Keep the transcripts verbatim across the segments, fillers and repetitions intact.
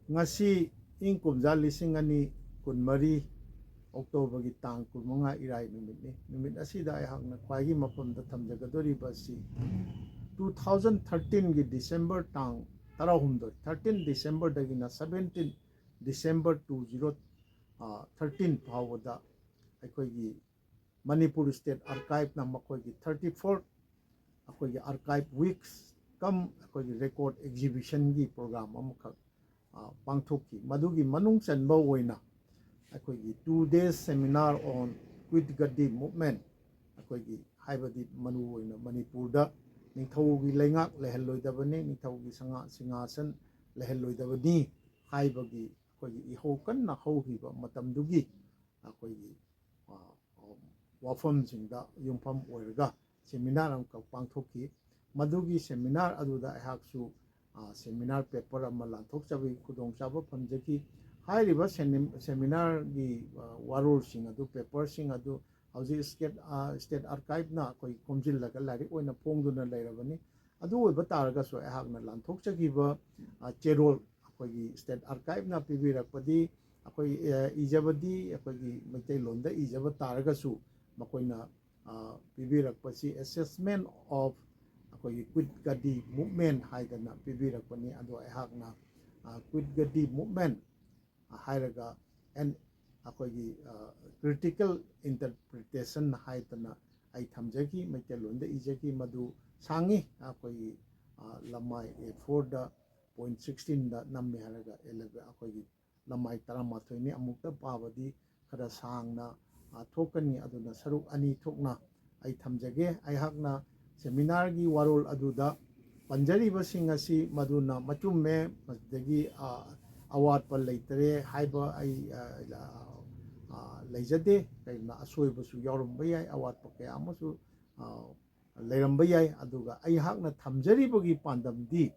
ꯉꯁꯤ ꯏꯪ ꯀꯨꯝꯖꯥ ꯂꯤꯁꯤꯡ ꯑꯅꯤ ꯀꯨꯟꯃꯔꯤ ꯑꯣꯛꯇꯣꯕꯔꯒꯤ ꯇꯥꯡ ꯀꯨꯟꯃꯉꯥ, ꯏꯔꯥꯏ ꯅꯨꯃꯤꯠꯅꯤ꯫ ꯅꯨꯃꯤꯠ ꯑꯁꯤꯗ ꯑꯩꯍꯥꯛꯅ ꯈ꯭ꯋꯥꯏꯒꯤ ꯃꯐꯝꯗ ꯊꯝꯖꯒꯗꯧꯔꯤꯕ ꯑꯁꯤ two thousand thirteen ꯒꯤ December ꯇꯥꯡ ꯇꯔꯥꯍꯨꯝꯗꯣꯏ, thirteen December ꯗꯒꯤꯅ seventeen December two zero thirteen ꯐꯥꯎꯕꯗ ꯑꯩꯈꯣꯏꯒꯤ ꯃꯅꯤꯄꯨꯔ State Archive ꯅ ꯃꯈꯣꯏꯒꯤ thirty four ꯑꯩꯈꯣꯏꯒꯤ Archive Weeks cum ꯑꯩꯈꯣꯏꯒꯤ Record Exhibition ꯒꯤ program ꯑꯃꯈꯛ ꯄꯥꯡꯊꯣꯛꯈꯤ꯫ ꯃꯗꯨꯒꯤ ꯃꯅꯨꯡ ꯆꯟꯕ ꯑꯣꯏꯅ ꯑꯩꯈꯣꯏꯒꯤ two days seminar on Quit Gaddi Movement, ꯑꯩꯈꯣꯏꯒꯤ ꯍꯥꯏꯕꯗꯤ ꯃꯔꯨ ꯑꯣꯏꯅ ꯃꯅꯤꯄꯨꯔꯗ ꯅꯤꯡꯊꯧꯒꯤ ꯂꯩꯉꯥꯛ ꯂꯩꯍꯜꯂꯣꯏꯗꯕꯅꯤ, ꯅꯤꯡꯊꯧꯒꯤ ꯁꯉꯥ- ꯁꯤꯡꯍꯥꯁꯟ ꯂꯩꯍꯜꯂꯣꯏꯗꯕꯅꯤ ꯍꯥꯏꯕꯒꯤ ꯑꯩꯈꯣꯏꯒꯤ ꯏꯍꯧ ꯀꯟꯅ ꯍꯧꯈꯤꯕ ꯃꯇꯝꯗꯨꯒꯤ ꯑꯩꯈꯣꯏꯒꯤ ꯋꯥꯐꯝꯁꯤꯡꯗ ꯌꯨꯝꯐꯝ ꯑꯣꯏꯔꯒ seminar ꯑꯃꯈꯛ ꯄꯥꯡꯊꯣꯛꯈꯤ꯫ ꯃꯗꯨꯒꯤ seminar ꯑꯗꯨꯗ ꯑꯩꯍꯥꯛꯁꯨ seminar paper ꯑꯃ ꯂꯥꯟꯊꯣꯛꯆꯕꯒꯤ ꯈꯨꯗꯣꯡꯆꯥꯕ ꯐꯪꯖꯈꯤ꯫ ꯍꯥꯏꯔꯤꯕ seminar ꯒꯤ ꯋꯥꯔꯣꯜꯁꯤꯡ ꯑꯗꯨ, paper ꯁꯤꯡ ꯑꯗꯨ ꯍꯧꯖꯤꯛ State Archive ꯅ ꯑꯩꯈꯣꯏ ꯈꯣꯝꯖꯤꯜꯂꯒ ꯂꯥꯏꯔꯤꯛ ꯑꯣꯏꯅ ꯐꯣꯡꯗꯨꯅ ꯂꯩꯔꯕꯅꯤ꯫ ꯑꯗꯨ ꯑꯣꯏꯕ ꯇꯥꯔꯒꯁꯨ ꯑꯩꯍꯥꯛꯅ ꯂꯥꯟꯊꯣꯛꯆꯈꯤꯕ ꯆꯦꯔꯣꯜ ꯑꯩꯈꯣꯏꯒꯤ State Archive ꯅ ꯄꯤꯕꯤꯔꯛꯄꯗꯤ ꯑꯩꯈꯣꯏ ꯏꯖꯕꯗꯤ ꯑꯩꯈꯣꯏꯒꯤ ꯃꯩꯇꯩꯂꯣꯟꯗ ꯏꯖꯕ ꯇꯥꯔꯒꯁꯨ ꯃꯈꯣꯏꯅ ꯄꯤꯕꯤꯔꯛꯄꯁꯤ Assessment of ꯑꯩꯈꯣꯏꯒꯤ Quit Gaddi Movement ꯍꯥꯏꯗꯅ ꯄꯤꯕꯤꯔꯛꯄꯅꯤ꯫ ꯑꯗꯣ ꯑꯩꯍꯥꯛꯅ Quit Gaddi Movement ꯍꯥꯏꯔꯒ ꯑꯦꯟ ꯑꯩꯈꯣꯏꯒꯤ Critical Interpretation ꯍꯥꯏꯗꯅ ꯑꯩ ꯊꯝꯖꯈꯤ, ꯃꯩꯇꯩꯂꯣꯟꯗ ꯏꯖꯈꯤ꯫ ꯃꯗꯨ ꯁꯥꯡꯉꯤ, ꯑꯩꯈꯣꯏꯒꯤ ꯂꯃꯥꯏ A four the point sixteen ꯗ ꯅꯝꯃꯦ ꯍꯥꯏꯔꯒ eleven ꯑꯩꯈꯣꯏꯒꯤ ꯂꯃꯥꯏ ꯇꯔꯥꯃꯥꯊꯣꯏꯅꯤ꯫ ꯑꯃꯨꯛꯇ ꯄꯥꯕꯗꯤ ꯈꯔ ꯁꯥꯡꯅ ꯊꯣꯛꯀꯅꯤ꯫ ꯑꯗꯨꯅ ꯁꯔꯨꯛ ꯑꯅꯤ ꯊꯣꯛꯅ ꯑꯩ ꯊꯝꯖꯒꯦ꯫ ꯑꯩꯍꯥꯛꯅ seminar ꯒꯤ ꯋꯥꯔꯣꯜ ꯑꯗꯨꯗ ꯄꯟꯖꯔꯤꯕꯁꯤꯡ ꯑꯁꯤ ꯃꯗꯨꯅ ꯃꯆꯨꯝꯃꯦ, ꯃꯁꯤꯗꯒꯤ ꯑꯋꯥꯠꯄ ꯂꯩꯇꯔꯦ ꯍꯥꯏꯕ ꯑꯩ ꯂꯩꯖꯗꯦ꯫ ꯀꯔꯤꯒꯨꯝꯕ ꯑꯁꯣꯏꯕꯁꯨ ꯌꯥꯎꯔꯝꯕ ꯌꯥꯏ, ꯑꯋꯥꯠꯄ ꯀꯌꯥ ꯑꯃꯁꯨ ꯂꯩꯔꯝꯕ ꯌꯥꯏ꯫ ꯑꯗꯨꯒ ꯑꯩꯍꯥꯛꯅ ꯊꯝꯖꯔꯤꯕꯒꯤ ꯄꯥꯟꯗꯝꯗꯤ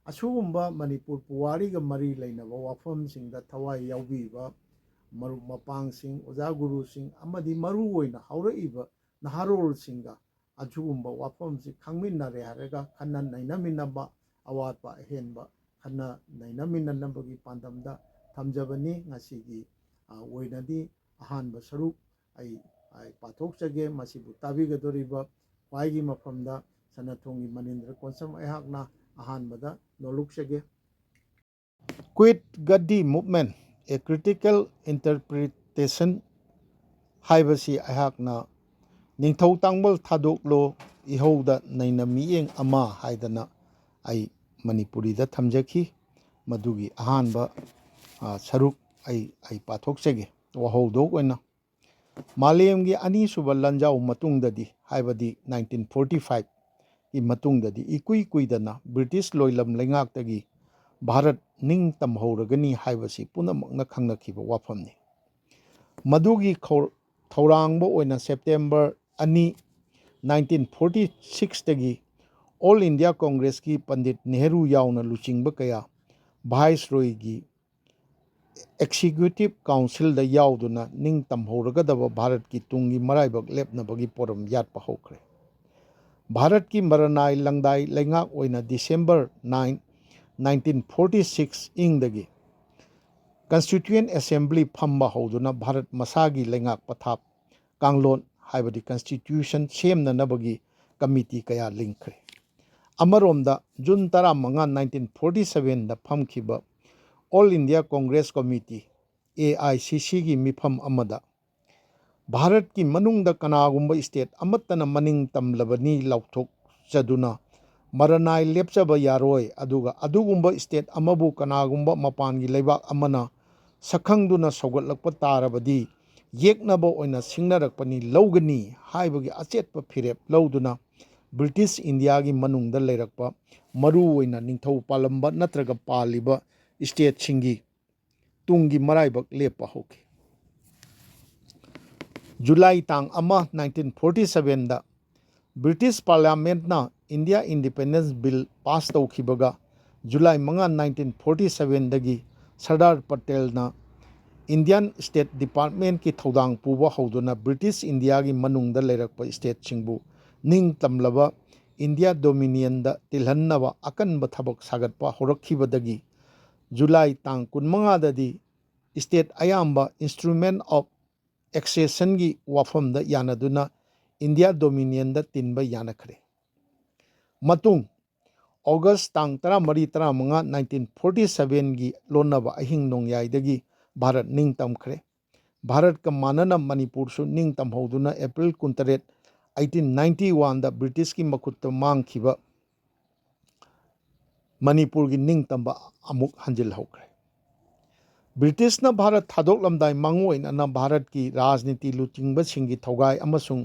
ꯑꯁꯤꯒꯨꯝꯕ ꯃꯅꯤꯄꯨꯔ ꯄꯨꯋꯥꯔꯤꯒ ꯃꯔꯤ ꯂꯩꯅꯕ ꯋꯥꯐꯝꯁꯤꯡꯗ ꯊꯋꯥꯏ ꯌꯥꯎꯕꯤꯕ ꯃꯔꯨꯞ ꯃꯄꯥꯡꯁꯤꯡ, ꯑꯣꯖꯥ ꯒꯨꯔꯨꯁꯤꯡ ꯑꯃꯗꯤ ꯃꯔꯨ ꯑꯣꯏꯅ ꯍꯧꯔꯛꯏꯕ ꯅꯍꯥꯔꯣꯜꯁꯤꯡꯒ ꯑꯁꯤꯒꯨꯝꯕ ꯋꯥꯐꯝꯁꯤ ꯈꯪꯃꯤꯟꯅꯔꯦ ꯍꯥꯏꯔꯒ ꯈꯟꯅ ꯅꯩꯅꯃꯤꯟꯅꯕ, ꯑꯋꯥꯠꯄ ꯑꯍꯦꯟꯕ ꯈꯟꯅ ꯅꯩꯅꯃꯤꯟꯅꯅꯕꯒꯤ ꯄꯥꯟꯗꯝꯗ ꯊꯝꯖꯕꯅꯤ꯫ ꯉꯁꯤꯒꯤ ꯑ, ꯑꯣꯏꯅꯗꯤ ꯑꯍꯥꯟꯕ ꯁꯔꯨꯛ ꯑꯩ ꯑꯩ ꯄꯥꯊꯣꯛꯆꯒꯦ꯫ ꯃꯁꯤꯕꯨ ꯇꯥꯕꯤꯒꯗꯧꯔꯤꯕ ꯈ꯭ꯋꯥꯏꯒꯤ ꯃꯐꯝꯗ ꯁꯅꯥꯊꯣꯡꯒꯤ ꯃꯅꯤꯟꯗ꯭ꯔ ꯀꯣꯟꯁꯝ ꯑꯩꯍꯥꯛꯅ ꯑꯍꯥꯟꯕꯗ ꯂꯣꯜꯂꯨꯛꯆꯒꯦ꯫ Quit Gaddi Movement, A Critical Interpretation ꯍꯥꯏꯕꯁꯤ ꯑꯩꯍꯥꯛꯅ "ꯅꯤꯡꯊꯧ ꯇꯥꯡꯕꯜ ꯊꯥꯗꯣꯛꯂꯣ, ꯏꯍꯧꯗ ꯅꯩꯅ ꯃꯤꯠꯌꯦꯡ ꯑꯃ" ꯍꯥꯏꯗꯅ ꯑꯩ ꯃꯅꯤꯄꯨꯔꯤꯗ ꯊꯝꯖꯈꯤ꯫ ꯃꯗꯨꯒꯤ ꯑꯍꯥꯟꯕ ꯑ, ꯁꯔꯨꯛ ꯑꯩ ꯑꯩ ꯄꯥꯊꯣꯛꯆꯒꯦ꯫ ꯋꯥꯍꯧꯗꯣꯛ ꯑꯣꯏꯅ, ꯃꯥꯂꯦꯝꯒꯤ ꯑꯅꯤꯁꯨꯕ ꯂꯥꯟꯖꯥꯎ ꯃꯇꯨꯡꯗꯗꯤ, ꯍꯥꯏꯕꯗꯤ ꯅꯥꯏꯟꯇꯤꯟ ꯐꯣꯔꯇꯤ ꯐꯥꯏꯚꯀꯤ ꯃꯇꯨꯡꯗꯗꯤ, ꯏꯀꯨꯏ ꯀꯨꯏꯗꯅ ꯕ꯭ꯔꯤꯇꯤꯁ ꯂꯣꯏꯂꯝ ꯂꯩꯉꯥꯛꯇꯒꯤ ꯚꯥꯔꯠ ꯅꯤꯡ ꯇꯝꯍꯧꯔꯒꯅꯤ ꯍꯥꯏꯕꯁꯤ ꯄꯨꯝꯅꯃꯛꯅ ꯈꯪꯅꯈꯤꯕ ꯋꯥꯐꯝꯅꯤ꯫ ꯃꯗꯨꯒꯤ ꯈꯧ-, ꯊꯧꯔꯥꯡꯕ ꯑꯣꯏꯅ ꯁꯦꯞꯇꯦꯝꯕꯔ ꯑꯅꯤ, ꯅꯥꯏꯟꯇꯤꯟ ꯐꯣꯔꯇꯤ ꯁꯤꯛꯁꯇꯒꯤ ꯑꯣꯜ ꯏꯟꯗꯤꯌꯥ ꯀꯣꯡꯒ꯭ꯔꯦꯁꯀꯤ ꯄꯟꯗꯤꯠ ꯅꯦꯍꯔꯨ ꯌꯥꯎꯅ ꯂꯨꯆꯤꯡꯕ ꯀꯌꯥ ꯚꯥꯏꯁꯔꯣꯏꯒꯤ ꯑꯦꯛꯁꯤꯀ꯭ꯌꯨꯇꯤꯚ ꯀꯥꯎꯟꯁꯤꯜꯗ ꯌꯥꯎꯗꯨꯅ ꯅꯤꯡ ꯇꯝꯍꯧꯔꯒꯗꯕ ꯚꯥꯔꯠꯀꯤ ꯇꯨꯡꯒꯤ ꯃꯔꯥꯏꯕꯛ ꯂꯦꯞꯅꯕꯒꯤ ꯄꯣꯔꯝ ꯌꯥꯠꯄ ꯍꯧꯈ꯭ꯔꯦ꯫ ꯚꯥꯔꯠꯀꯤ ꯃꯔꯅꯥꯏ ꯂꯪꯗꯥꯏ ꯂꯩꯉꯥꯛ ꯑꯣꯏꯅ December nine, nineteen forty six ꯏꯪꯗꯒꯤ ꯀꯟꯁꯇꯤꯇ꯭ꯌꯨꯌꯦꯟ ꯑꯦꯁꯦꯝꯕ꯭ꯂꯤ ꯐꯝꯕ ꯍꯧꯗꯨꯅ ꯚꯥꯔꯠ ꯃꯁꯥꯒꯤ ꯂꯩꯉꯥꯛ ꯄꯊꯥꯞ ꯀꯥꯡꯂꯣꯟ, ꯍꯥꯏꯕꯗꯤ ꯀꯟꯁꯇꯤꯇ꯭ꯌꯨꯁꯟ ꯁꯦꯝꯅꯅꯕꯒꯤ ꯀꯃꯤꯇꯤ ꯀꯌꯥ ꯂꯤꯡꯈ꯭ꯔꯦ꯫ ꯑꯃꯔꯣꯝꯗ, ꯖꯨꯟ ꯇꯔꯥꯃꯉꯥ, ꯅꯥꯏꯟꯇꯤꯟ ꯐꯣꯔꯇꯤ ꯁꯚꯦꯟꯗ ꯐꯝꯈꯤꯕ all India Congress committee, A I C ꯁꯤꯒꯤ ꯃꯤꯐꯝ ꯑꯃꯗ ꯚꯥꯔꯠꯀꯤ ꯃꯅꯨꯡꯗ ꯀꯅꯥꯒꯨꯝꯕ ꯁ꯭ꯇꯦꯠ ꯑꯃꯠꯇꯅ ꯃꯅꯤꯡ ꯇꯝꯂꯕꯅꯤ ꯂꯥꯎꯊꯣꯛꯆꯗꯨꯅ ꯃꯔꯅꯥꯏ ꯂꯦꯞꯆꯕ ꯌꯥꯔꯣꯏ, ꯑꯗꯨꯒ ꯑꯗꯨꯒꯨꯝꯕ ꯁ꯭ꯇꯦꯠ ꯑꯃꯕꯨ ꯀꯅꯥꯒꯨꯝꯕ ꯃꯄꯥꯟꯒꯤ ꯂꯩꯕꯥꯛ ꯑꯃꯅ ꯁꯛꯈꯪꯗꯨꯅ ꯁꯧꯒꯠꯂꯛꯄ ꯇꯥꯔꯕꯗꯤ ꯌꯦꯛꯅꯕ ꯑꯣꯏꯅ ꯁꯤꯡꯅꯔꯛꯄꯅꯤ ꯂꯧꯒꯅꯤ ꯍꯥꯏꯕꯒꯤ ꯑꯆꯦꯠꯄ ꯐꯤꯔꯦꯞ ꯂꯧꯗꯨꯅ ꯕ꯭ꯔꯤꯇꯤꯁ ꯏꯟꯗꯤꯌꯥꯒꯤ ꯃꯅꯨꯡꯗ ꯂꯩꯔꯛꯄ ꯃꯔꯨ ꯑꯣꯏꯅ ꯅꯤꯡꯊꯧ ꯄꯥꯜꯂꯝꯕ ꯅꯠꯇ꯭ꯔꯒ ꯄꯥꯜꯂꯤꯕ ꯁ꯭ꯇꯦꯠꯁꯤꯡꯒꯤ ꯇꯨꯡꯒꯤ ꯃꯔꯥꯏꯕꯛ ꯂꯦꯞꯄ ꯍꯧꯈꯤ꯫ ꯖꯨꯂꯥꯏ ꯇꯥꯡ ꯑꯃ, ꯅꯥꯏꯟꯇꯤꯟ ꯐꯣꯔꯇꯤ ꯁꯚꯦꯟꯗ ꯕ꯭ꯔꯤꯇꯤꯁ ꯄꯥꯔꯂꯤꯌꯥꯃꯦꯟꯠꯅ ꯏꯟꯗꯤꯌꯥ ꯏꯟꯗꯤꯄꯦꯟꯗꯦꯟꯁ ꯕꯤꯜ ꯄꯥꯁ ꯇꯧꯈꯤꯕꯒ, ꯖꯨꯂꯥꯏ ꯃꯉꯥ, ꯅꯥꯏꯟꯇꯤꯟ ꯐꯣꯔꯇꯤ ꯁꯚꯦꯟꯗꯒꯤ ꯁꯔꯗꯥꯔ ꯄꯇꯦꯜꯅ ꯏꯟꯗꯤꯌꯥꯟ ꯁ꯭ꯇꯦꯠ ꯗꯤꯄꯥꯔꯠꯃꯦꯟꯠꯀꯤ ꯊꯧꯗꯥꯡ ꯄꯨꯕ ꯍꯧꯗꯨꯅ ꯕ꯭ꯔꯤꯇꯤꯁ ꯏꯟꯗꯤꯌꯥꯒꯤ ꯃꯅꯨꯡꯗ ꯂꯩꯔꯛꯄ ꯁ꯭ꯇꯦꯠꯁꯤꯡꯕꯨ ꯅꯤꯡꯇꯝꯂꯕ ꯏꯟꯗꯤꯌꯥ ꯗꯣꯃꯤꯅꯤꯌꯟꯗ ꯇꯤꯜꯍꯟꯅꯕ ꯑꯀꯟꯕ ꯊꯕꯛ ꯁꯥꯒꯠꯄ ꯍꯧꯔꯛꯈꯤꯕꯗꯒꯤ ꯖꯨꯂꯥꯏ ꯇꯥꯡ ꯀꯨꯟꯃꯉꯥꯗꯗꯤ ꯁ꯭ꯇꯦꯠ ꯑꯌꯥꯝꯕ Instrument of Accessionꯒꯤ ꯋꯥꯐꯝꯗ ꯌꯥꯅꯗꯨꯅ ꯏꯟꯗꯤꯌꯥ ꯗꯣꯃꯤꯅꯤꯌꯟꯗ ꯇꯤꯟꯕ ꯌꯥꯅꯈ꯭ꯔꯦ꯫ ꯃꯇꯨꯡ ꯑꯣꯒꯁ ꯇꯥꯡ ꯇꯔꯥꯃꯔꯤ ꯇꯔꯥꯃꯉꯥ ꯅꯥꯏꯟꯇꯤꯟ ꯐꯣꯔꯇꯤ ꯁꯕꯦꯟꯒꯤ ꯂꯣꯟꯅꯕ ꯑꯍꯤꯡ ꯅꯣꯡꯌꯥꯏꯗꯒꯤ ꯚꯥꯔꯠ ꯅꯤꯡꯇꯝꯈ꯭ꯔꯦ꯫ ꯚꯥꯔꯠꯀ ꯃꯥꯟꯅꯅ ꯃꯅꯤꯄꯨꯔꯁꯨ ꯅꯤꯡꯇꯝꯍꯧꯗꯨꯅ ꯑꯦꯄ꯭ꯔꯤꯜ ꯀꯨꯟꯇꯔꯦꯠ, ꯑꯩꯇꯤꯟ ꯅꯥꯏꯟꯇꯤ ꯋꯥꯟꯗ ꯕ꯭ꯔꯤꯇꯤꯁꯀꯤ ꯃꯈꯨꯠꯇ ꯃꯥꯡꯈꯤꯕ ꯃꯅꯤꯄꯨꯔꯒꯤ ꯅꯤꯡꯇꯝꯕ ꯑꯃꯨꯛ ꯍꯟꯖꯤꯜꯍꯧꯈ꯭ꯔꯦ꯫ ꯕ꯭ꯔꯤꯇꯤꯁꯅ ꯚꯥꯔꯠ ꯊꯥꯗꯣꯛꯂꯝꯗꯥꯏ ꯃꯥꯡꯑꯣꯏꯅꯅ ꯚꯥꯔꯠꯀꯤ ꯔꯥꯖꯅꯤꯇꯤ ꯂꯨꯆꯤꯡꯕꯁꯤꯡꯒꯤ ꯊꯧꯒꯥꯏ ꯑꯃꯁꯨꯡ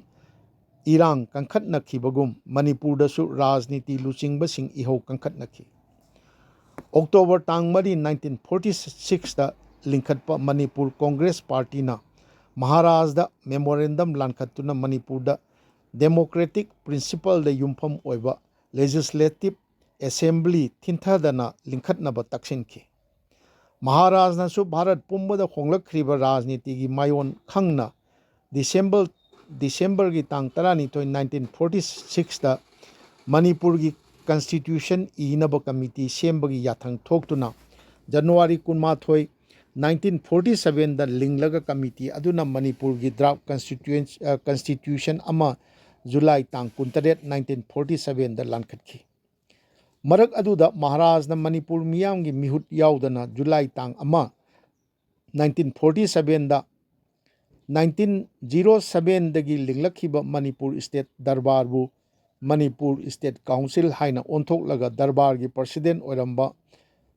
ꯏꯔꯥꯡ ꯀꯟꯈꯠꯅꯈꯤꯕꯒꯨꯝ ꯃꯅꯤꯄꯨꯔꯗꯁꯨ ꯔꯥꯖꯅꯤꯇꯤ ꯂꯨꯆꯤꯡꯕꯁꯤꯡ ꯏꯍꯧ ꯀꯟꯈꯠꯅꯈꯤ꯫ ꯑꯣꯛꯇꯣꯕꯔ ꯇꯥꯡ ꯃꯔꯤ ꯅꯥꯏꯟꯇꯤꯟ ꯐꯣꯔꯇꯤ ꯁꯤꯛꯁꯇ ꯂꯤꯡꯈꯠꯄ ꯃꯅꯤꯄꯨꯔ ꯀꯣꯡꯒ꯭ꯔꯦꯁ ꯄꯥꯔꯇꯤꯅ ꯃꯍꯥꯔꯥꯖꯗ ꯃꯦꯃꯣꯔꯦꯟꯗꯝ ꯂꯥꯟꯈꯠꯇꯨꯅ ꯃꯅꯤꯄꯨꯔꯗ democratic principleꯗ ꯌꯨꯝꯐꯝ ꯑꯣꯏꯕ legislative assembly ꯊꯤꯟꯊꯗꯅ ꯂꯤꯡꯈꯠꯅꯕ ꯇꯛꯁꯤꯟꯈꯤ꯫ ꯃꯍꯥꯔꯥꯖꯅꯁꯨ ꯚꯥꯔꯠ ꯄꯨꯝꯕꯗ ꯍꯣꯡꯂꯛꯈ꯭ꯔꯤꯕ ꯔꯥꯖꯅꯤꯇꯤꯒꯤ ꯃꯥꯏꯑꯣꯟ ꯈꯪꯅ ꯗꯤꯁꯦꯝꯕꯔ, ꯗꯤꯁꯦꯝꯕꯔꯒꯤ ꯇꯥꯡ ꯇꯔꯥꯅꯤꯊꯣꯏ ꯅꯥꯏꯟꯇꯤꯟ ꯐꯣꯔꯇꯤ ꯁꯤꯛꯁꯇ ꯃꯅꯤꯄꯨꯔꯒꯤ constitution ꯏꯅꯕ committee ꯁꯦꯝꯕꯒꯤ ꯌꯥꯊꯪ ꯊꯣꯛꯇꯨꯅ ꯖꯅꯋꯥꯔꯤ ꯀꯨꯟꯃꯥꯊꯣꯏ ꯅꯥꯏꯟꯇꯤꯟ ꯐꯣꯔꯇꯤ ꯁꯕꯦꯟꯗ ꯂꯤꯡꯂꯒ committee ꯑꯗꯨꯅ ꯃꯅꯤꯄꯨꯔꯒꯤ draft constitution, ꯑ, constitution ꯑꯃ ꯖꯨꯂꯥꯏ ꯇꯥꯡ ꯀꯨꯟꯇꯔꯦꯠ ꯅꯥꯏꯟꯇꯤꯟ ꯐꯣꯔꯇꯤ ꯁꯕꯦꯟꯗ ꯂꯥꯟꯈꯠꯈꯤ꯫ ꯃꯔꯛ ꯑꯗꯨꯗ ꯃꯍꯥꯔꯥꯖꯅ ꯃꯅꯤꯄꯨꯔ ꯃꯤꯌꯥꯝꯒꯤ ꯃꯤꯍꯨꯠ ꯌꯥꯎꯗꯅ ꯖꯨꯂꯥꯏ ꯇꯥꯡ ꯑꯃ ꯅꯥꯏꯟꯇꯤꯟ ꯐꯣꯔꯇꯤ ꯁꯕꯦꯟꯗ ꯅꯥꯏꯟꯇꯤꯟ ꯖꯤꯔꯣ ꯁꯕꯦꯟꯗꯒꯤ ꯂꯤꯡꯂꯛꯈꯤꯕ ꯃꯅꯤꯄꯨꯔ state ꯗꯔꯕꯥꯔꯕꯨ ꯃꯅꯤꯄꯨꯔ state council ꯍꯥꯏꯅ ꯑꯣꯟꯊꯣꯛꯂꯒ ꯗꯔꯕꯥꯔꯒꯤ president ꯑꯣꯏꯔꯝꯕ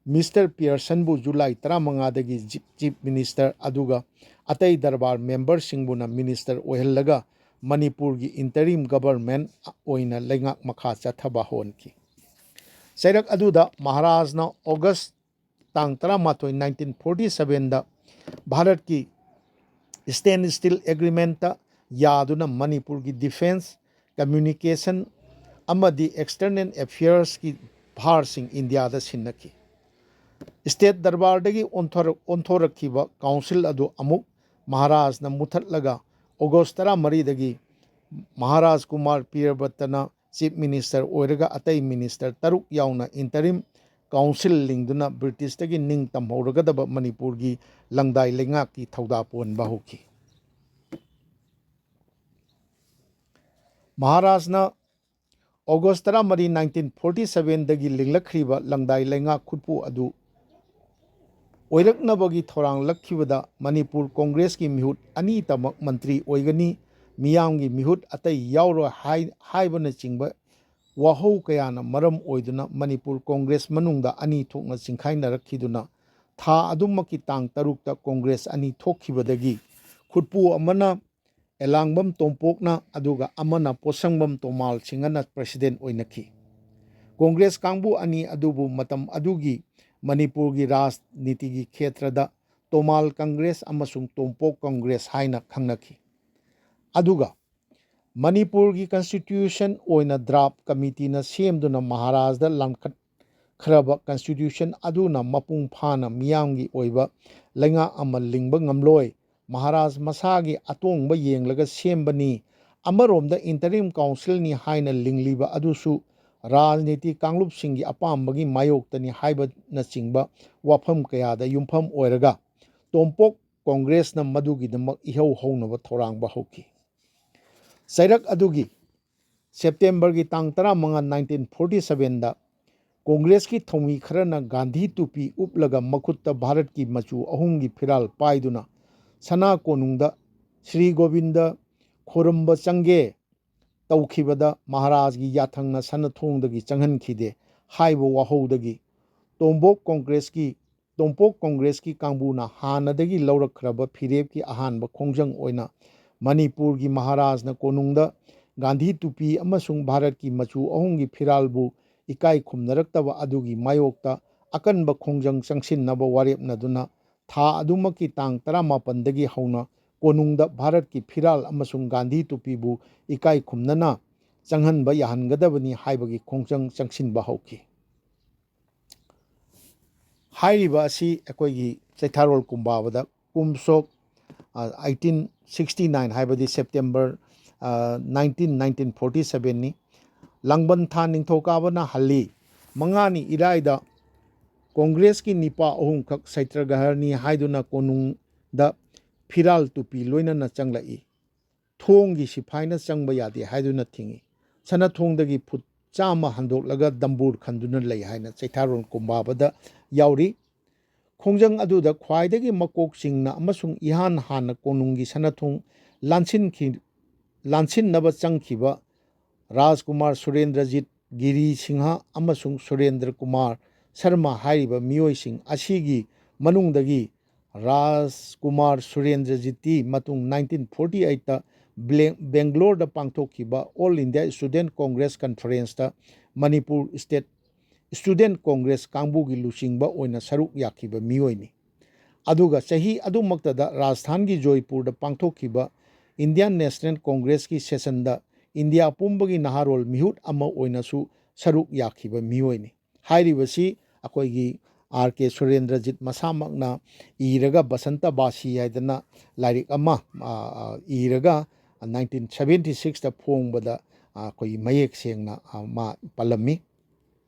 ꯃꯤꯁꯇꯔ ꯄꯤꯌꯔꯁꯟꯕꯨ ꯖꯨꯂꯥꯏ ꯇꯔꯥꯃꯉꯥꯗꯒꯤ chief minister ꯑꯗꯨꯒ ꯑꯇꯩ ꯗꯔꯕꯥꯔ memberꯁꯤꯡꯕꯨꯅ minister ꯑꯣꯏꯍꯜꯂꯒ ꯃꯅꯤꯄꯨꯔꯒꯤ interim government ꯑꯣꯏꯅ ꯂꯩꯉꯥꯛ ꯃꯈꯥ ꯆꯠꯊꯕ ꯍꯧꯍꯟꯈꯤ꯫ ꯆꯩꯔꯛ ꯑꯗꯨꯗ ꯃꯍꯥꯔꯥꯖꯅ ꯑꯣꯒꯁ ꯇꯥꯡ ꯇꯔꯥꯃꯥꯊꯣꯏ ꯅꯥꯏꯟꯇꯤꯟ ꯐꯣꯔꯇꯤ ꯁꯕꯦꯟꯗ ꯚꯥꯔꯠꯀꯤ stand still agreementꯇ ꯌꯥꯗꯨꯅ ꯃꯅꯤꯄꯨꯔꯒꯤ defence, communication ꯑꯃꯗꯤ external affairsꯀꯤ ꯚꯥꯔꯁꯤꯡ ꯏꯟꯗꯤꯌꯥꯗ ꯁꯤꯟꯅꯈꯤ꯫ State ꯗꯔꯕꯥꯔꯗꯒꯤ ꯑꯣꯟꯊꯣꯔꯛ-, ꯑꯣꯟꯊꯣꯔꯛꯈꯤꯕ council ꯑꯗꯨ ꯑꯃꯨꯛ ꯃꯍꯥꯔꯥꯖꯅ ꯃꯨꯊꯠꯂꯒ ꯑꯣꯒꯁ ꯇꯔꯥꯃꯔꯤꯗꯒꯤ ꯃꯍꯥꯔꯥꯖ ꯀꯨꯃꯥꯔ ꯄꯤꯌꯔꯕꯠꯇꯅ ꯆꯤꯐ ꯃꯤꯅꯤꯁꯇꯔ ꯑꯣꯏꯔꯒ ꯑꯇꯩ ꯃꯤꯅꯤꯁꯇꯔ ꯇꯔꯨꯛ ꯌꯥꯎꯅ ꯏꯟꯇꯔꯤꯝ ꯀꯥꯎꯟꯁꯤꯜ ꯂꯤꯡꯗꯨꯅ ꯕ꯭ꯔꯤꯇꯤꯁꯇꯒꯤ ꯅꯤꯡ ꯇꯝꯍꯧꯔꯒꯗꯕ ꯃꯅꯤꯄꯨꯔꯒꯤ ꯂꯪꯗꯥꯏ ꯂꯩꯉꯥꯛꯀꯤ ꯊꯧꯗꯥ ꯄꯨꯍꯟꯕ ꯍꯧꯈꯤ꯫ ꯃꯍꯥꯔꯥꯖꯅ ꯑꯣꯒꯁ ꯇꯔꯥꯃꯔꯤ, ꯅꯥꯏꯟꯇꯤꯟ ꯐꯣꯔꯇꯤ ꯁꯕꯦꯟꯗꯒꯤ ꯂꯤꯡꯂꯛꯈ꯭ꯔꯤꯕ ꯂꯪꯗꯥꯏ ꯂꯩꯉꯥꯛ ꯈꯨꯠꯄꯨ ꯑꯗꯨ ꯑꯣꯏꯔꯛꯅꯕꯒꯤ ꯊꯧꯔꯥꯡꯂꯛꯈꯤꯕꯗ ꯃꯅꯤꯄꯨꯔ ꯀꯣꯡꯒ꯭ꯔꯦꯁꯀꯤ ꯃꯤꯍꯨꯠ ꯑꯅꯤꯇꯃꯛ ꯃꯟꯇ꯭ꯔꯤ ꯑꯣꯏꯒꯅꯤ, ꯃꯤꯌꯥꯝꯒꯤ ꯃꯤꯍꯨꯠ ꯑꯇꯩ ꯌꯥꯎꯔꯣꯏ ꯍꯥꯏ-, ꯍꯥꯏꯕꯅꯆꯤꯡꯕ ꯋꯥꯍꯧ ꯀꯌꯥꯅ ꯃꯔꯝ ꯑꯣꯏꯗꯨꯅ ꯃꯅꯤꯄꯨꯔ ꯀꯣꯡꯒ꯭ꯔꯦꯁ ꯃꯅꯨꯡꯗ ꯑꯅꯤ ꯊꯣꯛꯅ ꯆꯤꯡꯈꯥꯏꯅꯔꯛꯈꯤꯗꯨꯅ ꯊꯥ ꯑꯗꯨꯃꯛꯀꯤ ꯇꯥꯡ ꯇꯔꯨꯛꯇ ꯀꯣꯡꯒ꯭ꯔꯦꯁ ꯑꯅꯤ ꯊꯣꯛꯈꯤꯕꯗꯒꯤ ꯈꯨꯠꯄꯨ ꯑꯃꯅ ꯑꯦꯂꯥꯡꯕꯝ ꯇꯣꯝꯄꯣꯛꯅ ꯑꯗꯨꯒ ꯑꯃꯅ ꯄꯣꯠꯁꯪꯕꯝ ꯇꯣꯃꯥꯜ ꯁꯤꯡꯍꯅ ꯄ꯭ꯔꯁꯤꯗꯦꯟ ꯑꯣꯏꯅꯈꯤ꯫ ꯀꯣꯡꯒ꯭ꯔꯦꯁ ꯀꯥꯡꯕꯨ ꯑꯅꯤ ꯑꯗꯨꯕꯨ ꯃꯇꯝ ꯑꯗꯨꯒꯤ ꯃꯅꯤꯄꯨꯔꯒꯤ ꯔꯥꯖꯅꯤꯇꯤꯒꯤ ꯈꯦꯇ꯭ꯔꯗ ꯇꯣꯃꯥꯜ ꯀꯪꯒ꯭ꯔꯦꯁ ꯑꯃꯁꯨꯡ ꯇꯣꯝꯄꯣꯛ ꯀꯪꯒ꯭ꯔꯦꯁ ꯍꯥꯏꯅ ꯈꯪꯅꯈꯤ꯫ ꯑꯗꯨꯒ ꯃꯅꯤꯄꯨꯔꯒꯤ ꯀꯟꯁꯇꯤꯇ꯭ꯌꯨꯁꯟ ꯑꯣꯏꯅ ꯗ꯭ꯔꯥꯐ ꯀꯃꯤꯇꯤꯅ ꯁꯦꯝꯗꯨꯅ ꯃꯍꯥꯔꯥꯖꯗ ꯂꯥꯟꯈꯠꯈ꯭ꯔꯕ ꯀꯟꯁꯇꯤꯇ꯭ꯌꯨꯁꯟ ꯑꯗꯨꯅ ꯃꯄꯨꯡ ꯐꯥꯅ ꯃꯤꯌꯥꯝꯒꯤ ꯑꯣꯏꯕ ꯂꯩꯉꯥꯛ ꯑꯃ ꯂꯤꯡꯕ ꯉꯝꯂꯣꯏ꯫ ꯃꯍꯥꯔꯥꯖ ꯃꯁꯥꯒꯤ ꯑꯇꯣꯡꯕ ꯌꯦꯡꯂꯒ ꯁꯦꯝꯕꯅꯤ꯫ ꯑꯃꯔꯣꯝꯗ ꯏꯟꯇꯔꯤꯝ ꯀꯥꯎꯟꯁꯤꯜꯅꯤ ꯍꯥꯏꯅ ꯂꯤꯡꯂꯤꯕ ꯑꯗꯨꯁꯨ ꯔꯥꯖꯅꯤꯇꯤ ꯀꯥꯡꯂꯨꯞꯁꯤꯡꯒꯤ ꯑꯄꯥꯝꯕꯒꯤ ꯃꯥꯌꯣꯛꯇꯅꯤ ꯍꯥꯏꯕꯅꯆꯤꯡꯕ ꯋꯥꯐꯝ ꯀꯌꯥꯗ ꯌꯨꯝꯐꯝ ꯑꯣꯏꯔꯒ ꯇꯣꯝꯄꯣꯛ ꯀꯣꯡꯒ꯭ꯔꯦꯁꯅ ꯃꯗꯨꯒꯤꯗꯃꯛ ꯏꯍꯧ ꯍꯧꯅꯕ ꯊꯧꯔꯥꯡꯕ ꯍꯧꯈꯤ꯫ ꯆꯩꯔꯛ ꯑꯗꯨꯒꯤ ꯁꯦꯞꯇꯦꯝꯕꯔꯒꯤ ꯇꯥꯡ ꯇꯔꯥꯃꯉꯥ, ꯅꯥꯏꯟꯇꯤꯟ ꯐꯣꯔꯇꯤ ꯁꯕꯦꯟꯗ ꯀꯣꯡꯒ꯭ꯔꯦꯁꯀꯤ ꯊꯧꯃꯤ ꯈꯔꯅ ꯒꯥꯟꯙꯤ ꯇꯨꯄꯤ ꯎꯞꯂꯒ ꯃꯈꯨꯠꯇ ꯚꯥꯔꯠꯀꯤ ꯃꯆꯨ ꯑꯍꯨꯝꯒꯤ ꯐꯤꯔꯥꯜ ꯄꯥꯏꯗꯨꯅ ꯁꯅꯥ ꯀꯣꯅꯨꯡꯗ ꯁ꯭ꯔꯤ ꯒꯣꯕꯤꯟꯗ ꯈꯣꯔꯝꯕ ꯆꯪꯒꯦ ꯇꯧꯈꯤꯕꯗ ꯃꯍꯥꯔꯥꯖꯒꯤ ꯌꯥꯊꯪꯅ ꯁꯅꯥꯊꯣꯡꯗꯒꯤ ꯆꯪꯍꯟꯈꯤꯗꯦ ꯍꯥꯏꯕ ꯋꯥꯍꯧꯗꯒꯤ ꯇꯣꯝꯕꯣꯛ ꯀꯣꯡꯒ꯭ꯔꯦꯁꯀꯤ, ꯇꯣꯝꯄꯣꯛ ꯀꯣꯡꯒ꯭ꯔꯦꯁꯀꯤ ꯀꯥꯡꯕꯨꯅ ꯍꯥꯟꯅꯗꯒꯤ ꯂꯧꯔꯛꯈ꯭ꯔꯕ ꯐꯤꯔꯦꯞꯀꯤ ꯑꯍꯥꯟꯕ ꯈꯣꯡꯖꯪ ꯑꯣꯏꯅ ꯃꯅꯤꯄꯨꯔꯒꯤ ꯃꯍꯥꯔꯥꯖꯅ ꯀꯣꯅꯨꯡꯗ ꯒꯥꯟꯙꯤ ꯇꯨꯄꯤ ꯑꯃꯁꯨꯡ ꯚꯥꯔꯠꯀꯤ ꯃꯆꯨ ꯑꯍꯨꯝꯒꯤ ꯐꯤꯔꯥꯜꯕꯨ ꯏꯀꯥꯏ ꯈꯨꯝꯅꯔꯛꯇꯕ ꯑꯗꯨꯒꯤ ꯃꯥꯌꯣꯛꯇ ꯑꯀꯟꯕ ꯈꯣꯡꯖꯪ ꯆꯪꯁꯤꯟꯅꯕ ꯋꯥꯔꯦꯞꯅꯗꯨꯅ ꯊꯥ ꯑꯗꯨꯃꯛꯀꯤ ꯇꯥꯡ ꯇꯔꯥꯃꯥꯄꯟꯗꯒꯤ ꯍꯧꯅ ꯀꯣꯅꯨꯡꯗ ꯚꯥꯔꯠꯀꯤ ꯐꯤꯔꯥꯜ ꯑꯃꯁꯨꯡ ꯒꯥꯟꯙꯤ ꯇꯨꯄꯤꯕꯨ ꯏꯀꯥꯏ ꯈꯨꯝꯅꯅ ꯆꯪꯍꯟꯕ ꯌꯥꯍꯟꯒꯗꯕꯅꯤ ꯍꯥꯏꯕꯒꯤ ꯈꯣꯡꯖꯪ ꯆꯪꯁꯤꯟꯕ ꯍꯧꯈꯤ꯫ ꯍꯥꯏꯔꯤꯕ ꯑꯁꯤ ꯑꯩꯈꯣꯏꯒꯤ ꯆꯩꯊꯥꯔꯣꯜ ꯀꯨꯝꯕꯥꯕꯗ ꯀꯨꯝꯁꯣꯛ, ꯑ, ꯑꯩꯠꯇꯤꯟ ꯁꯤꯛꯁꯇꯤ ꯅꯥꯏꯟ, ꯍꯥꯏꯕꯗꯤ ꯁꯦꯞꯇꯦꯝꯕꯔ, ꯑ, ꯅꯥꯏꯟꯇꯤꯟ, ꯅꯥꯏꯟꯇꯤꯟ ꯐꯣꯔꯇꯤ ꯁꯕꯦꯟꯅꯤ꯫ ꯂꯥꯡꯕꯟ ꯊꯥ ꯅꯤꯡꯊꯧꯀꯥꯕꯅ ꯍꯜꯂꯤ꯫ ꯃꯉꯥꯅꯤ ꯏꯔꯥꯏꯗ ꯀꯣꯡꯒ꯭ꯔꯦꯁꯀꯤ ꯅꯤꯄꯥ ꯑꯍꯨꯝꯈꯛ ꯁꯩꯇ꯭ꯔꯒ꯭ꯔꯍꯅꯤ ꯍꯥꯏꯗꯨꯅ ꯀꯣꯅꯨꯡꯗ ꯐꯤꯔꯥꯜ ꯇꯨꯄꯤ ꯂꯣꯏꯅꯅ ꯆꯪꯂꯛꯏ꯫ ꯊꯣꯡꯒꯤ ꯁꯤꯐꯥꯏꯅ ꯆꯪꯕ ꯌꯥꯗꯦ ꯍꯥꯏꯗꯨꯅ ꯊꯤꯡꯏ꯫ ꯁꯅꯥꯊꯣꯡꯗꯒꯤ ꯐꯨꯠ ꯆꯥꯝꯃ ꯍꯟꯗꯣꯛꯂꯒ ꯗꯝꯕꯨꯔ ꯈꯟꯗꯨꯅ ꯂꯩ ꯍꯥꯏꯅ ꯆꯩꯊꯥꯔꯣꯜ ꯀꯨꯝꯕꯥꯕꯗ ꯌꯥꯎꯔꯤ꯫ ꯈꯣꯡꯖꯪ ꯑꯗꯨꯗ ꯈ꯭ꯋꯥꯏꯗꯒꯤ ꯃꯀꯣꯛ ꯆꯤꯡꯅ ꯑꯃꯁꯨꯡ ꯏꯍꯥꯟ ꯍꯥꯟꯅ ꯀꯣꯅꯨꯡꯒꯤ ꯁꯅꯥꯊꯣꯡ ꯂꯥꯟꯁꯤꯟꯈꯤ-, ꯂꯥꯟꯁꯤꯟꯅꯕ ꯆꯪꯈꯤꯕ ꯔꯥꯖꯀꯨꯃꯥꯔ ꯁꯨꯔꯦꯟꯗ꯭ꯔꯖꯤꯠ ꯒꯤꯔꯤ ꯁꯤꯡꯍ ꯑꯃꯁꯨꯡ ꯁꯨꯔꯦꯟꯗ꯭ꯔ ꯀꯨꯃꯥꯔ ꯁꯔꯃ ꯍꯥꯏꯔꯤꯕ ꯃꯤꯑꯣꯏꯁꯤꯡ ꯑꯁꯤꯒꯤ ꯃꯅꯨꯡꯗꯒꯤ ꯔꯥꯖꯀꯨꯃꯥꯔ ꯁꯨꯔꯦꯟꯗ꯭ꯔꯖꯤꯠꯇꯤ ꯃꯇꯨꯡ ꯅꯥꯏꯟꯇꯤꯟ ꯐꯣꯔꯇꯤ ꯑꯩꯠꯇ ꯕ꯭ꯂꯦ-, ꯕꯦꯡꯒ꯭ꯂꯣꯔꯗ ꯄꯥꯡꯊꯣꯛꯈꯤꯕ All India Student Congress Conferenceꯇ Manipur State Student Congress ꯀꯥꯡꯕꯨꯒꯤ ꯂꯨꯆꯤꯡꯕ ꯑꯣꯏꯅ ꯁꯔꯨꯛ ꯌꯥꯈꯤꯕ ꯃꯤꯑꯣꯏꯅꯤ꯫ ꯑꯗꯨꯒ ꯆꯍꯤ ꯑꯗꯨꯃꯛꯇꯗ ꯔꯥꯖꯁꯊꯥꯟꯒꯤ ꯖꯣꯏꯄꯨꯔꯗ ꯄꯥꯡꯊꯣꯛꯈꯤꯕ Indian National Congressꯀꯤ sessionꯗ ꯏꯟꯗꯤꯌꯥ ꯄꯨꯝꯕꯒꯤ ꯅꯍꯥꯔꯣꯜ ꯃꯤꯍꯨꯠ ꯑꯃ ꯑꯣꯏꯅꯁꯨ ꯁꯔꯨꯛ ꯌꯥꯈꯤꯕ ꯃꯤꯑꯣꯏꯅꯤ꯫ ꯍꯥꯏꯔꯤꯕꯁꯤ ꯑꯩꯈꯣꯏꯒꯤ ꯑꯥꯔ ꯀꯦ ꯁꯨꯔꯦꯟꯗ꯭ꯔꯖꯤꯠ ꯃꯁꯥꯃꯛꯅ ꯏꯔꯒ ꯕꯁꯟꯇ ꯕꯥꯁꯤ ꯍꯥꯏꯗꯅ ꯂꯥꯏꯔꯤꯛ ꯑꯃ, ꯑ, ꯑ, ꯏꯔꯒ ꯅꯥꯏꯟꯇꯤꯟ ꯁꯚꯦꯟꯇꯤ ꯁꯤꯛꯁꯇ ꯐꯣꯡꯕꯗ, ꯑ, ꯑꯩꯈꯣꯏꯒꯤ ꯃꯌꯦꯛ ꯁꯦꯡꯅ, ꯑ, ꯃꯥ ꯄꯜꯂꯝꯃꯤ꯫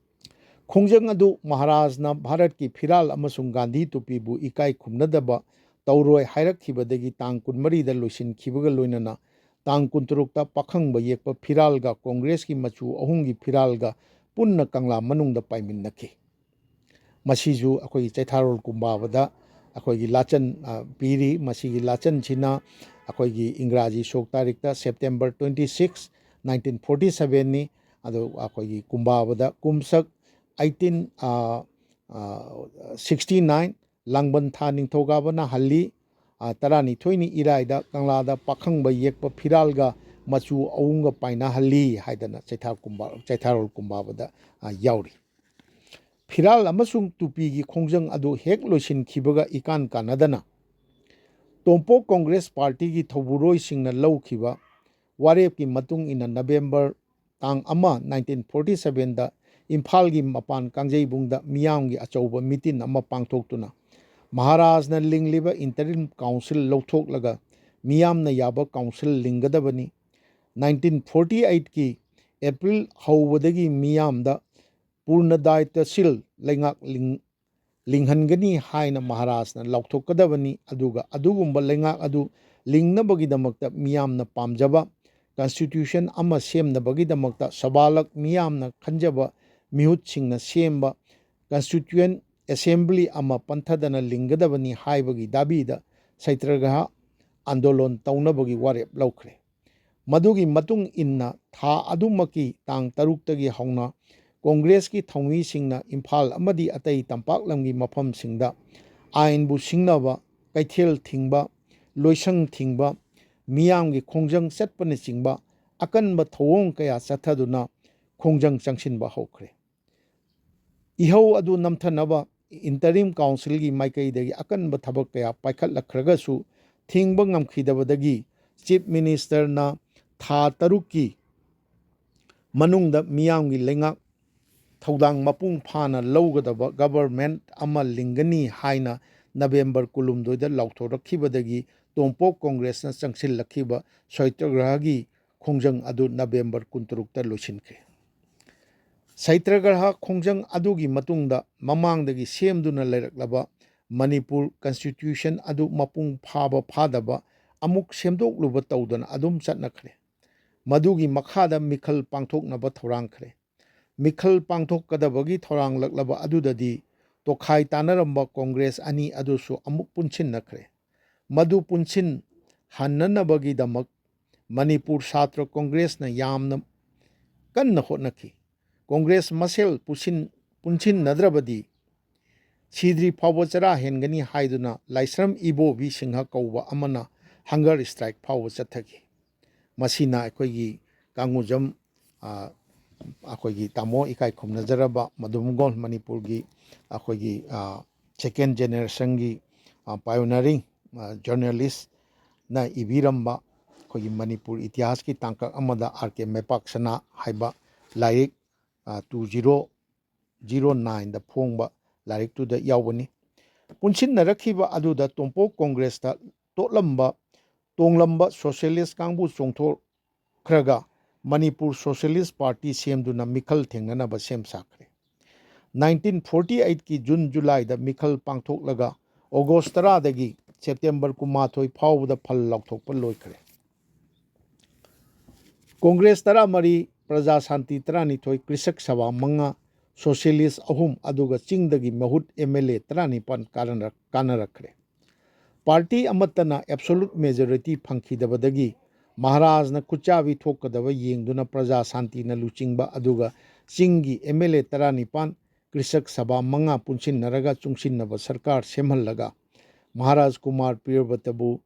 ꯈꯣꯡꯖꯪ ꯑꯗꯨ ꯃꯍꯥꯔꯥꯖꯅ ꯚꯥꯔꯠꯀꯤ ꯐꯤꯔꯥꯜ ꯑꯃꯁꯨꯡ ꯒꯥꯟꯙꯤ ꯇꯨꯄꯤꯕꯨ ꯏꯀꯥꯏ ꯈꯨꯝꯅꯗꯕ ꯇꯧꯔꯣꯏ ꯍꯥꯏꯔꯛꯈꯤꯕꯗꯒꯤ ꯇꯥꯡ ꯀꯨꯟꯃꯔꯤꯗ ꯂꯣꯏꯁꯤꯟꯈꯤꯕꯒ ꯂꯣꯏꯅꯅ ꯇꯥꯡ ꯀꯨꯟꯇꯔꯨꯛꯇ ꯄꯥꯈꯪꯕ ꯌꯦꯛꯄ ꯐꯤꯔꯥꯜꯒ ꯀꯣꯡꯒ꯭ꯔꯦꯁꯀꯤ ꯃꯆꯨ ꯑꯍꯨꯝꯒꯤ ꯐꯤꯔꯥꯜꯒ ꯄꯨꯟꯅ ꯀꯪꯂꯥ ꯃꯅꯨꯡꯗ ꯄꯥꯏꯃꯤꯟꯅꯈꯤ꯫ ꯃꯁꯤꯁꯨ ꯑꯩꯈꯣꯏꯒꯤ ꯆꯩꯊꯥꯔꯣꯜ ꯀꯨꯝꯕꯥꯕꯗ ꯑꯩꯈꯣꯏꯒꯤ ꯂꯥꯆꯟ, ꯑ, ꯄꯤꯔꯤ꯫ ꯃꯁꯤꯒꯤ ꯂꯥꯆꯟꯁꯤꯅ ꯑꯩꯈꯣꯏꯒꯤ ꯏꯪꯒ꯭ꯔꯥꯖꯤ ꯁꯣꯛ ꯇꯥꯔꯤꯛꯇ September twenty six, nineteen forty sevenꯅꯤ꯫ ꯑꯗꯣ ꯑꯩꯈꯣꯏꯒꯤ ꯀꯨꯝꯕꯥꯕꯗ ꯀꯨꯝꯁꯛ eighteen, ꯑ, ꯑ, sixty nine, ꯂꯥꯡꯕꯟ ꯊꯥ ꯅꯤꯡꯊꯧꯀꯥꯕꯅ ꯍꯜꯂꯤ꯫ ꯑ, ꯇꯔꯥꯅꯤꯊꯣꯏꯅꯤ ꯏꯔꯥꯏꯗ ꯀꯪꯂꯥꯗ ꯄꯥꯈꯪꯕ ꯌꯦꯛꯄ ꯐꯤꯔꯥꯜꯒ ꯃꯆꯨ ꯑꯍꯨꯝꯒ ꯄꯥꯏꯅꯍꯜꯂꯤ ꯍꯥꯏꯗꯅ ꯆꯩꯊꯥ ꯀꯨꯝꯕꯥ-, ꯆꯩꯊꯥꯔꯣꯜ ꯀꯨꯝꯕꯥꯕꯗ, ꯑ, ꯌꯥꯎꯔꯤ꯫ ꯐꯤꯔꯥꯜ ꯑꯃꯁꯨꯡ ꯇꯨꯄꯤꯒꯤ ꯈꯣꯡꯖꯪ ꯑꯗꯨ ꯍꯦꯛ ꯂꯣꯏꯁꯤꯟꯈꯤꯕꯒ ꯏꯀꯥꯟ ꯀꯥꯟꯅꯗꯅ ꯇꯣꯝꯄꯣꯛ ꯀꯣꯡꯒ꯭ꯔꯦꯁ ꯄꯥꯔꯇꯤꯒꯤ ꯊꯧꯕꯨꯔꯣꯏꯁꯤꯡꯅ ꯂꯧꯈꯤꯕ ꯋꯥꯔꯦꯞꯀꯤ ꯃꯇꯨꯡ ꯏꯟꯅ ꯅꯕꯦꯝꯕꯔ ꯇꯥꯡ ꯑꯃ, nineteen forty sevenꯗ ꯏꯝꯐꯥꯜꯒꯤ ꯃꯄꯥꯟ ꯀꯥꯡꯖꯩꯕꯨꯡꯗ ꯃꯤꯌꯥꯝꯒꯤ ꯑꯆꯧꯕ ꯃꯤꯇꯤꯟ ꯑꯃ ꯄꯥꯡꯊꯣꯛꯇꯨꯅ ꯃꯍꯥꯔꯥꯖꯅ ꯂꯤꯡꯂꯤꯕ interim council ꯂꯧꯊꯣꯛꯂꯒ ꯃꯤꯌꯥꯝꯅ ꯌꯥꯕ council ꯂꯤꯡꯒꯗꯕꯅꯤ꯫ Nineteen forty eightꯀꯤ ꯑꯦꯄ꯭ꯔꯤꯜ ꯍꯧꯕꯗꯒꯤ ꯃꯤꯌꯥꯝꯗ ꯄꯨꯔꯅꯗꯥꯏ ꯇꯁꯤꯜ ꯂꯩꯉꯥꯛ ꯂꯤꯡ-, ꯂꯤꯡꯍꯟꯒꯅꯤ ꯍꯥꯏꯅ ꯃꯍꯥꯔꯥꯖꯅ ꯂꯥꯎꯊꯣꯛꯀꯗꯕꯅꯤ꯫ ꯑꯗꯨꯒ ꯑꯗꯨꯒꯨꯝꯕ ꯂꯩꯉꯥꯛ ꯑꯗꯨ ꯂꯤꯡꯅꯕꯒꯤꯗꯃꯛꯇ ꯃꯤꯌꯥꯝꯅ ꯄꯥꯝꯖꯕ ꯀꯟꯁꯇꯤꯇ꯭ꯌꯨꯁꯟ ꯑꯃ ꯁꯦꯝꯅꯕꯒꯤꯗꯃꯛꯇ ꯁꯚꯥꯂꯛ ꯃꯤꯌꯥꯝꯅ ꯈꯟꯖꯕ ꯃꯤꯍꯨꯠꯁꯤꯡꯅ ꯁꯦꯝꯕ ꯀꯟꯁꯇꯤꯇ꯭ꯌꯨꯌꯦꯟ ꯑꯦꯁꯦꯝꯕ꯭ꯂꯤ ꯑꯃ ꯄꯟꯊꯗꯅ ꯂꯤꯡꯒꯗꯕꯅꯤ ꯍꯥꯏꯕꯒꯤ ꯗꯥꯕꯤꯗ ꯁꯩꯇ꯭ꯔꯒ꯭ꯔꯍ ꯑꯥꯟꯗꯣꯂꯣꯟ ꯇꯧꯅꯕꯒꯤ ꯋꯥꯔꯦꯞ ꯂꯧꯈ꯭ꯔꯦ꯫ ꯃꯗꯨꯒꯤ ꯃꯇꯨꯡ ꯏꯟꯅ ꯊꯥ ꯑꯗꯨꯃꯛꯀꯤ ꯇꯥꯡ ꯇꯔꯨꯛꯇꯒꯤ ꯍꯧꯅ ꯀꯣꯡꯒ꯭ꯔꯦꯁꯀꯤ ꯊꯧꯃꯤꯁꯤꯡꯅ ꯏꯝꯐꯥꯜ ꯑꯃꯗꯤ ꯑꯇꯩ ꯇꯝꯄꯥꯛ ꯂꯝꯒꯤ ꯃꯐꯝꯁꯤꯡꯗ ꯑꯥꯏꯟꯕꯨ ꯁꯤꯡꯅꯕ, ꯀꯩꯊꯦꯜ ꯊꯤꯡꯕ, ꯂꯣꯏꯁꯪ ꯊꯤꯡꯕ, ꯃꯤꯌꯥꯝꯒꯤ ꯈꯣꯡꯖꯪ ꯆꯠꯄꯅꯆꯤꯡꯕ ꯑꯀꯟꯕ ꯊꯧꯑꯣꯡ ꯀꯌꯥ ꯆꯠꯊꯗꯨꯅ ꯈꯣꯡꯖꯪ ꯆꯪꯁꯤꯟꯕ ꯍꯧꯈ꯭ꯔꯦ꯫ ꯏꯍꯧ ꯑꯗꯨ ꯅꯝꯊꯅꯕ ꯏꯟꯇꯔꯤꯝ ꯀꯥꯎꯟꯁꯤꯜꯒꯤ ꯃꯥꯏꯀꯩꯗꯒꯤ ꯑꯀꯟꯕ ꯊꯕꯛ ꯀꯌꯥ ꯄꯥꯏꯈꯠꯂꯛꯈ꯭ꯔꯒꯁꯨ ꯊꯤꯡꯕ ꯉꯝꯈꯤꯗꯕꯗꯒꯤ ꯆꯤꯐ ꯃꯤꯅꯤꯁꯇꯔꯅ ꯊꯥ ꯇꯔꯨꯛꯀꯤ ꯃꯅꯨꯡꯗ ꯃꯤꯌꯥꯝꯒꯤ ꯂꯩꯉꯥꯛ ꯊꯧꯗꯥꯡ ꯃꯄꯨꯡ ꯐꯥꯅ ꯂꯧꯒꯗꯕ ꯒꯕꯔꯃꯦꯟꯠ ꯑꯃ ꯂꯤꯡꯒꯅꯤ ꯍꯥꯏꯅ ꯅꯕꯦꯝꯕꯔ ꯀꯨꯟꯍꯨꯝꯗꯣꯏꯗ ꯂꯥꯎꯊꯣꯔꯛꯈꯤꯕꯗꯒꯤ ꯇꯣꯝꯄꯣꯛ ꯀꯣꯡꯒ꯭ꯔꯦꯁꯅ ꯆꯪꯁꯤꯜꯂꯛꯈꯤꯕ ꯁꯩꯇ꯭ꯌꯒ꯭ꯔꯍꯒꯤ ꯈꯣꯡꯖꯪ ꯑꯗꯨ ꯅꯕꯦꯝꯕꯔ ꯀꯨꯟꯇꯔꯨꯛꯇ ꯂꯣꯏꯁꯤꯟꯈ꯭ꯔꯦ꯫ ꯁꯩꯇ꯭ꯌꯒ꯭ꯔꯍ ꯈꯣꯡꯖꯪ ꯑꯗꯨꯒꯤ ꯃꯇꯨꯡꯗ ꯃꯃꯥꯡꯗꯒꯤ ꯁꯦꯝꯗꯨꯅ ꯂꯩꯔꯛꯂꯕ ꯃꯅꯤꯄꯨꯔ ꯀꯟꯁꯇꯤꯇ꯭ꯌꯨꯁꯟ ꯑꯗꯨ ꯃꯄꯨꯡ ꯐꯥꯕ ꯐꯥꯗꯕ ꯑꯃꯨꯛ ꯁꯦꯝꯗꯣꯛꯂꯨꯕ ꯇꯧꯗꯅ ꯑꯗꯨꯝ ꯆꯠꯅꯈ꯭ꯔꯦ꯫ ꯃꯗꯨꯒꯤ ꯃꯈꯥꯗ ꯃꯤꯈꯜ ꯄꯥꯡꯊꯣꯛꯅꯕ ꯊꯧꯔꯥꯡꯈ꯭ꯔꯦ꯫ ꯃꯤꯈꯜ ꯄꯥꯡꯊꯣꯛꯀꯗꯕꯒꯤ ꯊꯧꯔꯥꯡꯂꯛꯂꯕ ꯑꯗꯨꯗꯗꯤ ꯇꯣꯈꯥꯏ ꯇꯥꯅꯔꯝꯕ ꯀꯣꯡꯒ꯭ꯔꯦꯁ ꯑꯅꯤ ꯑꯗꯨꯁꯨ ꯑꯃꯨꯛ ꯄꯨꯟꯁꯤꯟꯅꯈ꯭ꯔꯦ꯫ ꯃꯗꯨ ꯄꯨꯟꯁꯤꯟ ꯍꯟꯅꯅꯕꯒꯤꯗꯃꯛ ꯃꯅꯤꯄꯨꯔ ꯁꯥꯇ꯭ꯔ ꯀꯣꯡꯒ꯭ꯔꯦꯁꯅ ꯌꯥꯝꯅ ꯀꯟꯅ ꯍꯣꯠꯅꯈꯤ꯫ ꯀꯣꯡꯒ꯭ꯔꯦꯁ ꯃꯁꯦꯜ ꯄꯨꯁꯤꯟ-, ꯄꯨꯟꯁꯤꯟꯅꯗ꯭ꯔꯕꯗꯤ ꯁꯤꯗ꯭ꯔꯤ ꯐꯥꯎꯕ ꯆꯔꯥ ꯍꯦꯟꯒꯅꯤ ꯍꯥꯏꯗꯨꯅ ꯂꯥꯏꯁ꯭ꯔꯝ ꯏꯕꯣꯕꯤ ꯁꯤꯡꯍ ꯀꯧꯕ ꯑꯃꯅ ꯍꯪꯒꯔ ꯁ꯭ꯇ꯭ꯔꯥꯏꯛ ꯐꯥꯎꯕ ꯆꯠꯊꯈꯤ꯫ ꯃꯁꯤꯅ ꯑꯩꯈꯣꯏꯒꯤ ꯀꯥꯡꯉꯨꯖꯝ, ꯑ, ꯑꯩꯈꯣꯏꯒꯤ ꯇꯥꯃꯣ ꯏꯀꯥꯏ ꯈꯨꯝꯅꯖꯔꯕ ꯃꯙꯨ ꯃꯣꯒꯣꯜ, ꯃꯅꯤꯄꯨꯔꯒꯤ ꯑꯩꯈꯣꯏꯒꯤ, ꯑ, ꯁꯦꯀꯦꯟ ꯖꯦꯅꯦꯔꯦꯁꯟꯒꯤ, ꯑ, ꯄꯥꯏꯑꯣꯅꯤꯌꯔꯤꯡ, ꯑ, ꯖꯔꯅꯦꯂꯤꯁꯅ ꯏꯕꯤꯔꯝꯕ ꯑꯩꯈꯣꯏꯒꯤ ꯃꯅꯤꯄꯨꯔ ꯏꯇꯤꯍꯥꯁꯀꯤ ꯇꯥꯡꯀꯛ ꯑꯃꯗ ꯑꯥꯔ ꯀꯦ ꯃꯩꯄꯥꯛꯁꯅꯥ ꯍꯥꯏꯕ ꯂꯥꯏꯔꯤꯛ, ꯑ, ꯇꯨ ꯖꯤꯔꯣ ꯖꯤꯔꯣ ꯅꯥꯏꯟꯗ ꯐꯣꯡꯕ ꯂꯥꯏꯔꯤꯛꯇꯨꯗ ꯌꯥꯎꯕꯅꯤ꯫ ꯄꯨꯟꯁꯤꯟꯅꯔꯛꯈꯤꯕ ꯑꯗꯨꯗ ꯇꯣꯝꯄꯣꯛ ꯀꯣꯡꯒ꯭ꯔꯦꯁꯇ ꯇꯣꯠꯂꯝꯕ, ꯇꯣꯡꯂꯝꯕ ꯁꯣꯁꯤꯌꯦꯂꯤꯁ ꯀꯥꯡꯕꯨ ꯆꯣꯡꯊꯣꯛꯈ꯭ꯔꯒ ꯃꯅꯤꯄꯨꯔ ꯁꯣꯁꯤꯌꯦꯂꯤꯁ ꯄꯥꯔꯇꯤ ꯁꯦꯝꯗꯨꯅ ꯃꯤꯈꯜ ꯊꯦꯡꯅꯅꯕ ꯁꯦꯝ ꯁꯥꯈ꯭ꯔꯦ꯫ ꯅꯥꯏꯟꯇꯤꯟ ꯐꯣꯔꯇꯤ ꯑꯩꯠꯀꯤ ꯖꯨꯟ ꯖꯨꯂꯥꯏꯗ ꯃꯤꯈꯜ ꯄꯥꯡꯊꯣꯛꯂꯒ ꯑꯣꯒꯁ ꯇꯔꯥꯗꯒꯤ ꯁꯦꯞꯇꯦꯝꯕꯔ ꯀꯨꯟꯃꯥꯊꯣꯏ ꯐꯥꯎꯕꯗ ꯐꯜ ꯂꯥꯎꯊꯣꯛꯄ ꯂꯣꯏꯈ꯭ꯔꯦ꯫ ꯀꯣꯡꯒ꯭ꯔꯦꯁ ꯇꯔꯥꯃꯔꯤ, ꯄ꯭ꯔꯖꯥ ꯁꯥꯟꯇꯤ ꯇꯔꯥꯅꯤꯊꯣꯏ, ꯀ꯭ꯔꯤꯁꯛ ꯁꯚꯥ ꯃꯉꯥ, ꯁꯣꯁꯤꯌꯦꯂꯤꯁ ꯑꯍꯨꯝ, ꯑꯗꯨꯒ ꯆꯤꯡꯗꯒꯤ ꯃꯍꯨꯠ ꯑꯦꯝ ꯑꯦꯜ ꯑꯦ ꯇꯔꯥꯅꯤꯄꯥꯟ ꯀꯥꯟꯅꯔꯛ-, ꯀꯥꯟꯅꯔꯛꯈ꯭ꯔꯦ꯫ ꯄꯥꯔꯇꯤ ꯑꯃꯠꯇꯅ ꯑꯦꯕꯁꯣꯂꯨꯠ ꯃꯦꯖꯣꯔꯤꯇꯤ ꯐꯪꯈꯤꯗꯕꯗꯒꯤ ꯃꯍꯥꯔꯥꯖꯅ ꯈꯨꯠꯆꯥꯕꯤ ꯊꯣꯛꯀꯗꯕ ꯌꯦꯡꯗꯨꯅ ꯄ꯭ꯔꯖꯥ ꯁꯥꯟꯇꯤꯅ ꯂꯨꯆꯤꯡꯕ ꯑꯗꯨꯒ ꯆꯤꯡꯒꯤ ꯑꯦꯝ ꯑꯦꯜ ꯑꯦ ꯇꯔꯥꯅꯤꯄꯥꯟ, ꯀ꯭ꯔꯤꯁꯛ ꯁꯚꯥ ꯃꯉꯥ ꯄꯨꯟꯁꯤꯟꯅꯔꯒ ꯆꯨꯡꯁꯤꯟꯅꯕ ꯁꯔꯀꯥꯔ ꯁꯦꯝꯍꯜꯂꯒ ꯃꯍꯥꯔꯥꯖ ꯀꯨꯃꯥꯔ ꯄꯤꯌꯔꯕꯇꯕꯨ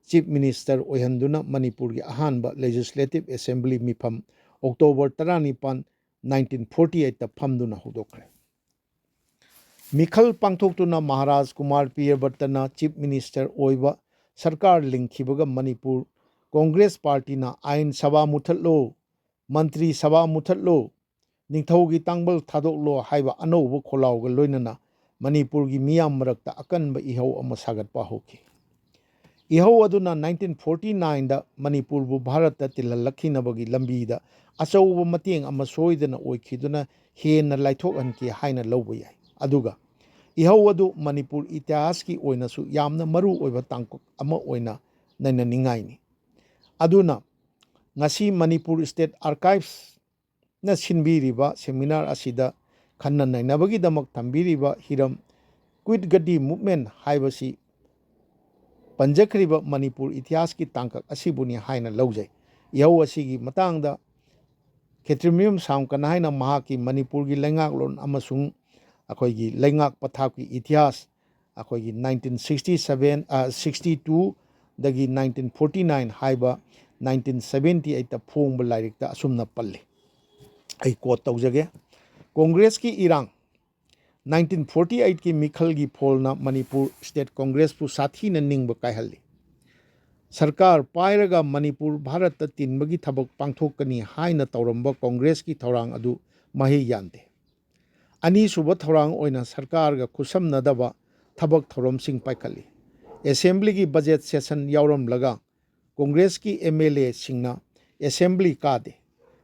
ꯆꯤꯐ ꯃꯤꯅꯤꯁꯇꯔ ꯑꯣꯏꯍꯟꯗꯨꯅ ꯃꯅꯤꯄꯨꯔꯒꯤ ꯑꯍꯥꯟꯕ ꯂꯦꯖꯤꯁꯂꯦꯇꯤꯚ ꯑꯦꯁꯦꯝꯕ꯭ꯂꯤ ꯃꯤꯐꯝ ꯑꯣꯛꯇꯣꯕꯔ ꯇꯔꯥꯅꯤꯄꯥꯟ, ꯅꯥꯏꯟꯇꯤꯟ ꯐꯣꯔꯇꯤ ꯑꯩꯠꯇ ꯐꯝꯗꯨꯅ ꯍꯧꯗꯣꯛꯈ꯭ꯔꯦ꯫ ꯃꯤꯈꯜ ꯄꯥꯡꯊꯣꯛꯇꯨꯅ ꯃꯍꯥꯔꯥꯖ ꯀꯨꯃꯥꯔ ꯄꯤꯌꯔꯕꯇꯅ ꯆꯤꯐ ꯃꯤꯅꯤꯁꯇꯔ ꯑꯣꯏꯕ ꯁꯔꯀꯥꯔ ꯂꯤꯡꯈꯤꯕꯒ ꯃꯅꯤꯄꯨꯔ ꯀꯣꯡꯒ꯭ꯔꯦꯁ ꯄꯥꯔꯇꯤꯅ ꯑꯥꯏꯟ ꯁꯚꯥ ꯃꯨꯊꯠꯂꯣ, ꯃꯟꯇ꯭ꯔꯤ ꯁꯚꯥ ꯃꯨꯊꯠꯂꯣ, ꯅꯤꯡꯊꯧꯒꯤ ꯇꯥꯡꯕꯜ ꯊꯥꯗꯣꯛꯂꯣ ꯍꯥꯏꯕ ꯑꯅꯧꯕ ꯈꯣꯜꯂꯥꯎꯒ ꯂꯣꯏꯅꯅ ꯃꯅꯤꯄꯨꯔꯒꯤ ꯃꯤꯌꯥꯝ ꯃꯔꯛꯇ ꯑꯀꯟꯕ ꯏꯍꯧ ꯑꯃ ꯁꯥꯒꯠꯄ ꯍꯧꯈꯤ꯫ ꯏꯍꯧ ꯑꯗꯨꯅ ꯅꯥꯏꯟꯇꯤꯟ ꯐꯣꯔꯇꯤ ꯅꯥꯏꯟꯗ ꯃꯅꯤꯄꯨꯔꯕꯨ ꯚꯥꯔꯠꯇ ꯇꯤꯜꯍꯜꯂꯛꯈꯤꯅꯕꯒꯤ ꯂꯝꯕꯤꯗ ꯑꯆꯧꯕ ꯃꯇꯦꯡ ꯑꯃ ꯁꯣꯏꯗꯅ ꯑꯣꯏꯈꯤꯗꯨꯅ ꯍꯦꯟꯅ ꯂꯥꯏꯊꯣꯛꯍꯟꯈꯤ ꯍꯥꯏꯅ ꯂꯧꯕ ꯌꯥꯏ꯫ ꯑꯗꯨꯒ ꯏꯍꯧ ꯑꯗꯨ ꯃꯅꯤꯄꯨꯔ ꯏꯇꯤꯍꯥꯁꯀꯤ ꯑꯣꯏꯅꯁꯨ ꯌꯥꯝꯅ ꯃꯔꯨ ꯑꯣꯏꯕ ꯇꯥꯡꯀꯛ ꯑꯃ ꯑꯣꯏꯅ ꯅꯩꯅꯅꯤꯡꯉꯥꯏꯅꯤ꯫ ꯑꯗꯨꯅ ꯉꯁꯤ ꯃꯅꯤꯄꯨꯔ ꯁ꯭ꯇꯦꯠ ꯑꯥꯔꯀꯥꯏꯚꯁꯅ ꯁꯤꯟꯕꯤꯔꯤꯕ ꯁꯦꯃꯤꯅꯥꯔ ꯑꯁꯤꯗ ꯈꯟꯅ ꯅꯩꯅꯕꯒꯤꯗꯃꯛ ꯊꯝꯕꯤꯔꯤꯕ ꯍꯤꯔꯝ ꯀ꯭ꯋꯤꯠ ꯒꯗꯤ ꯃꯨꯚꯃꯦꯟ ꯍꯥꯏꯕꯁꯤ ꯄꯟꯖꯈ꯭ꯔꯤꯕ ꯃꯅꯤꯄꯨꯔ ꯏꯇꯤꯍꯥꯁꯀꯤ ꯇꯥꯡꯀꯛ ꯑꯁꯤꯕꯨꯅꯤ ꯍꯥꯏꯅ ꯂꯧꯖꯩ꯫ ꯏꯍꯧ ꯑꯁꯤꯒꯤ ꯃꯇꯥꯡꯗ ꯈꯦꯇ꯭ꯔꯤꯃꯌꯨꯝ ꯁꯥꯝꯀꯟ ꯍꯥꯏꯅ ꯃꯍꯥꯛꯀꯤ ꯃꯅꯤꯄꯨꯔꯒꯤ ꯂꯩꯉꯥꯛꯂꯣꯟ ꯑꯃꯁꯨꯡ ꯑꯩꯈꯣꯏꯒꯤ ꯂꯩꯉꯥꯛ ꯄꯊꯥꯞꯀꯤ ꯏꯇꯤꯍꯥꯁ, ꯑꯩꯈꯣꯏꯒꯤ ꯅꯥꯏꯟꯇꯤꯟ ꯁꯤꯛꯁꯇꯤ ꯁꯚꯦꯟ, ꯁꯤꯛꯁꯇꯤ ꯇꯨꯗꯒꯤ ꯅꯥꯏꯟꯇꯤꯟ ꯐꯣꯔꯇꯤ ꯅꯥꯏꯟ ꯍꯥꯏꯕ ꯅꯥꯏꯟꯇꯤꯟ ꯁꯚꯦꯟꯇꯤ ꯑꯩꯠꯇ ꯐꯣꯡꯕ ꯂꯥꯏꯔꯤꯛꯇ ꯑꯁꯨꯝꯅ ꯄꯜꯂꯤ꯫ ꯑꯩ ꯀꯣꯠ ꯇꯧꯖꯒꯦ꯫ ꯀꯣꯡꯒ꯭ꯔꯦꯁꯀꯤ ꯏꯔꯥꯡ꯫ ꯅꯥꯏꯟꯇꯤꯟ ꯐꯣꯔꯇꯤ ꯑꯩꯠꯀꯤ ꯃꯤꯈꯜꯒꯤ ꯐꯣꯜꯅ ꯃꯅꯤꯄꯨꯔ ꯁ꯭ꯇꯦꯠ ꯀꯣꯡꯒ꯭ꯔꯦꯁꯄꯨ ꯁꯥꯊꯤꯅ ꯅꯤꯡꯕ ꯀꯥꯏꯍꯜꯂꯤ꯫ ꯁꯔꯀꯥꯔ ꯄꯥꯏꯔꯒ ꯃꯅꯤꯄꯨꯔ ꯚꯥꯔꯠꯇ ꯇꯤꯟꯕꯒꯤ ꯊꯕꯛ ꯄꯥꯡꯊꯣꯛꯀꯅꯤ ꯍꯥꯏꯅ ꯇꯧꯔꯝꯕ ꯀꯣꯡꯒ꯭ꯔꯦꯁꯀꯤ ꯊꯧꯔꯥꯡ ꯑꯗꯨ ꯃꯍꯩ ꯌꯥꯟꯗꯦ꯫ ꯑꯅꯤꯁꯨꯕ ꯊꯧꯔꯥꯡ ꯑꯣꯏꯅ ꯁꯔꯀꯥꯔꯒ ꯈꯨꯠꯁꯝꯅꯗꯕ ꯊꯕꯛ ꯊꯧꯔꯝꯁꯤꯡ ꯄꯥꯏꯈꯠꯂꯤ꯫ ꯑꯦꯁꯦꯝꯕ꯭ꯂꯤꯒꯤ ꯕꯖꯦꯠ ꯁꯦꯁꯟ ꯌꯥꯎꯔꯝꯂꯒ ꯀꯣꯡꯒ꯭ꯔꯦꯁꯀꯤ ꯑꯦꯝ ꯑꯦꯜ ꯑꯦꯁꯤꯡꯅ ꯑꯦꯁꯦꯝꯕ꯭ꯂꯤ ꯀꯥꯗꯦ꯫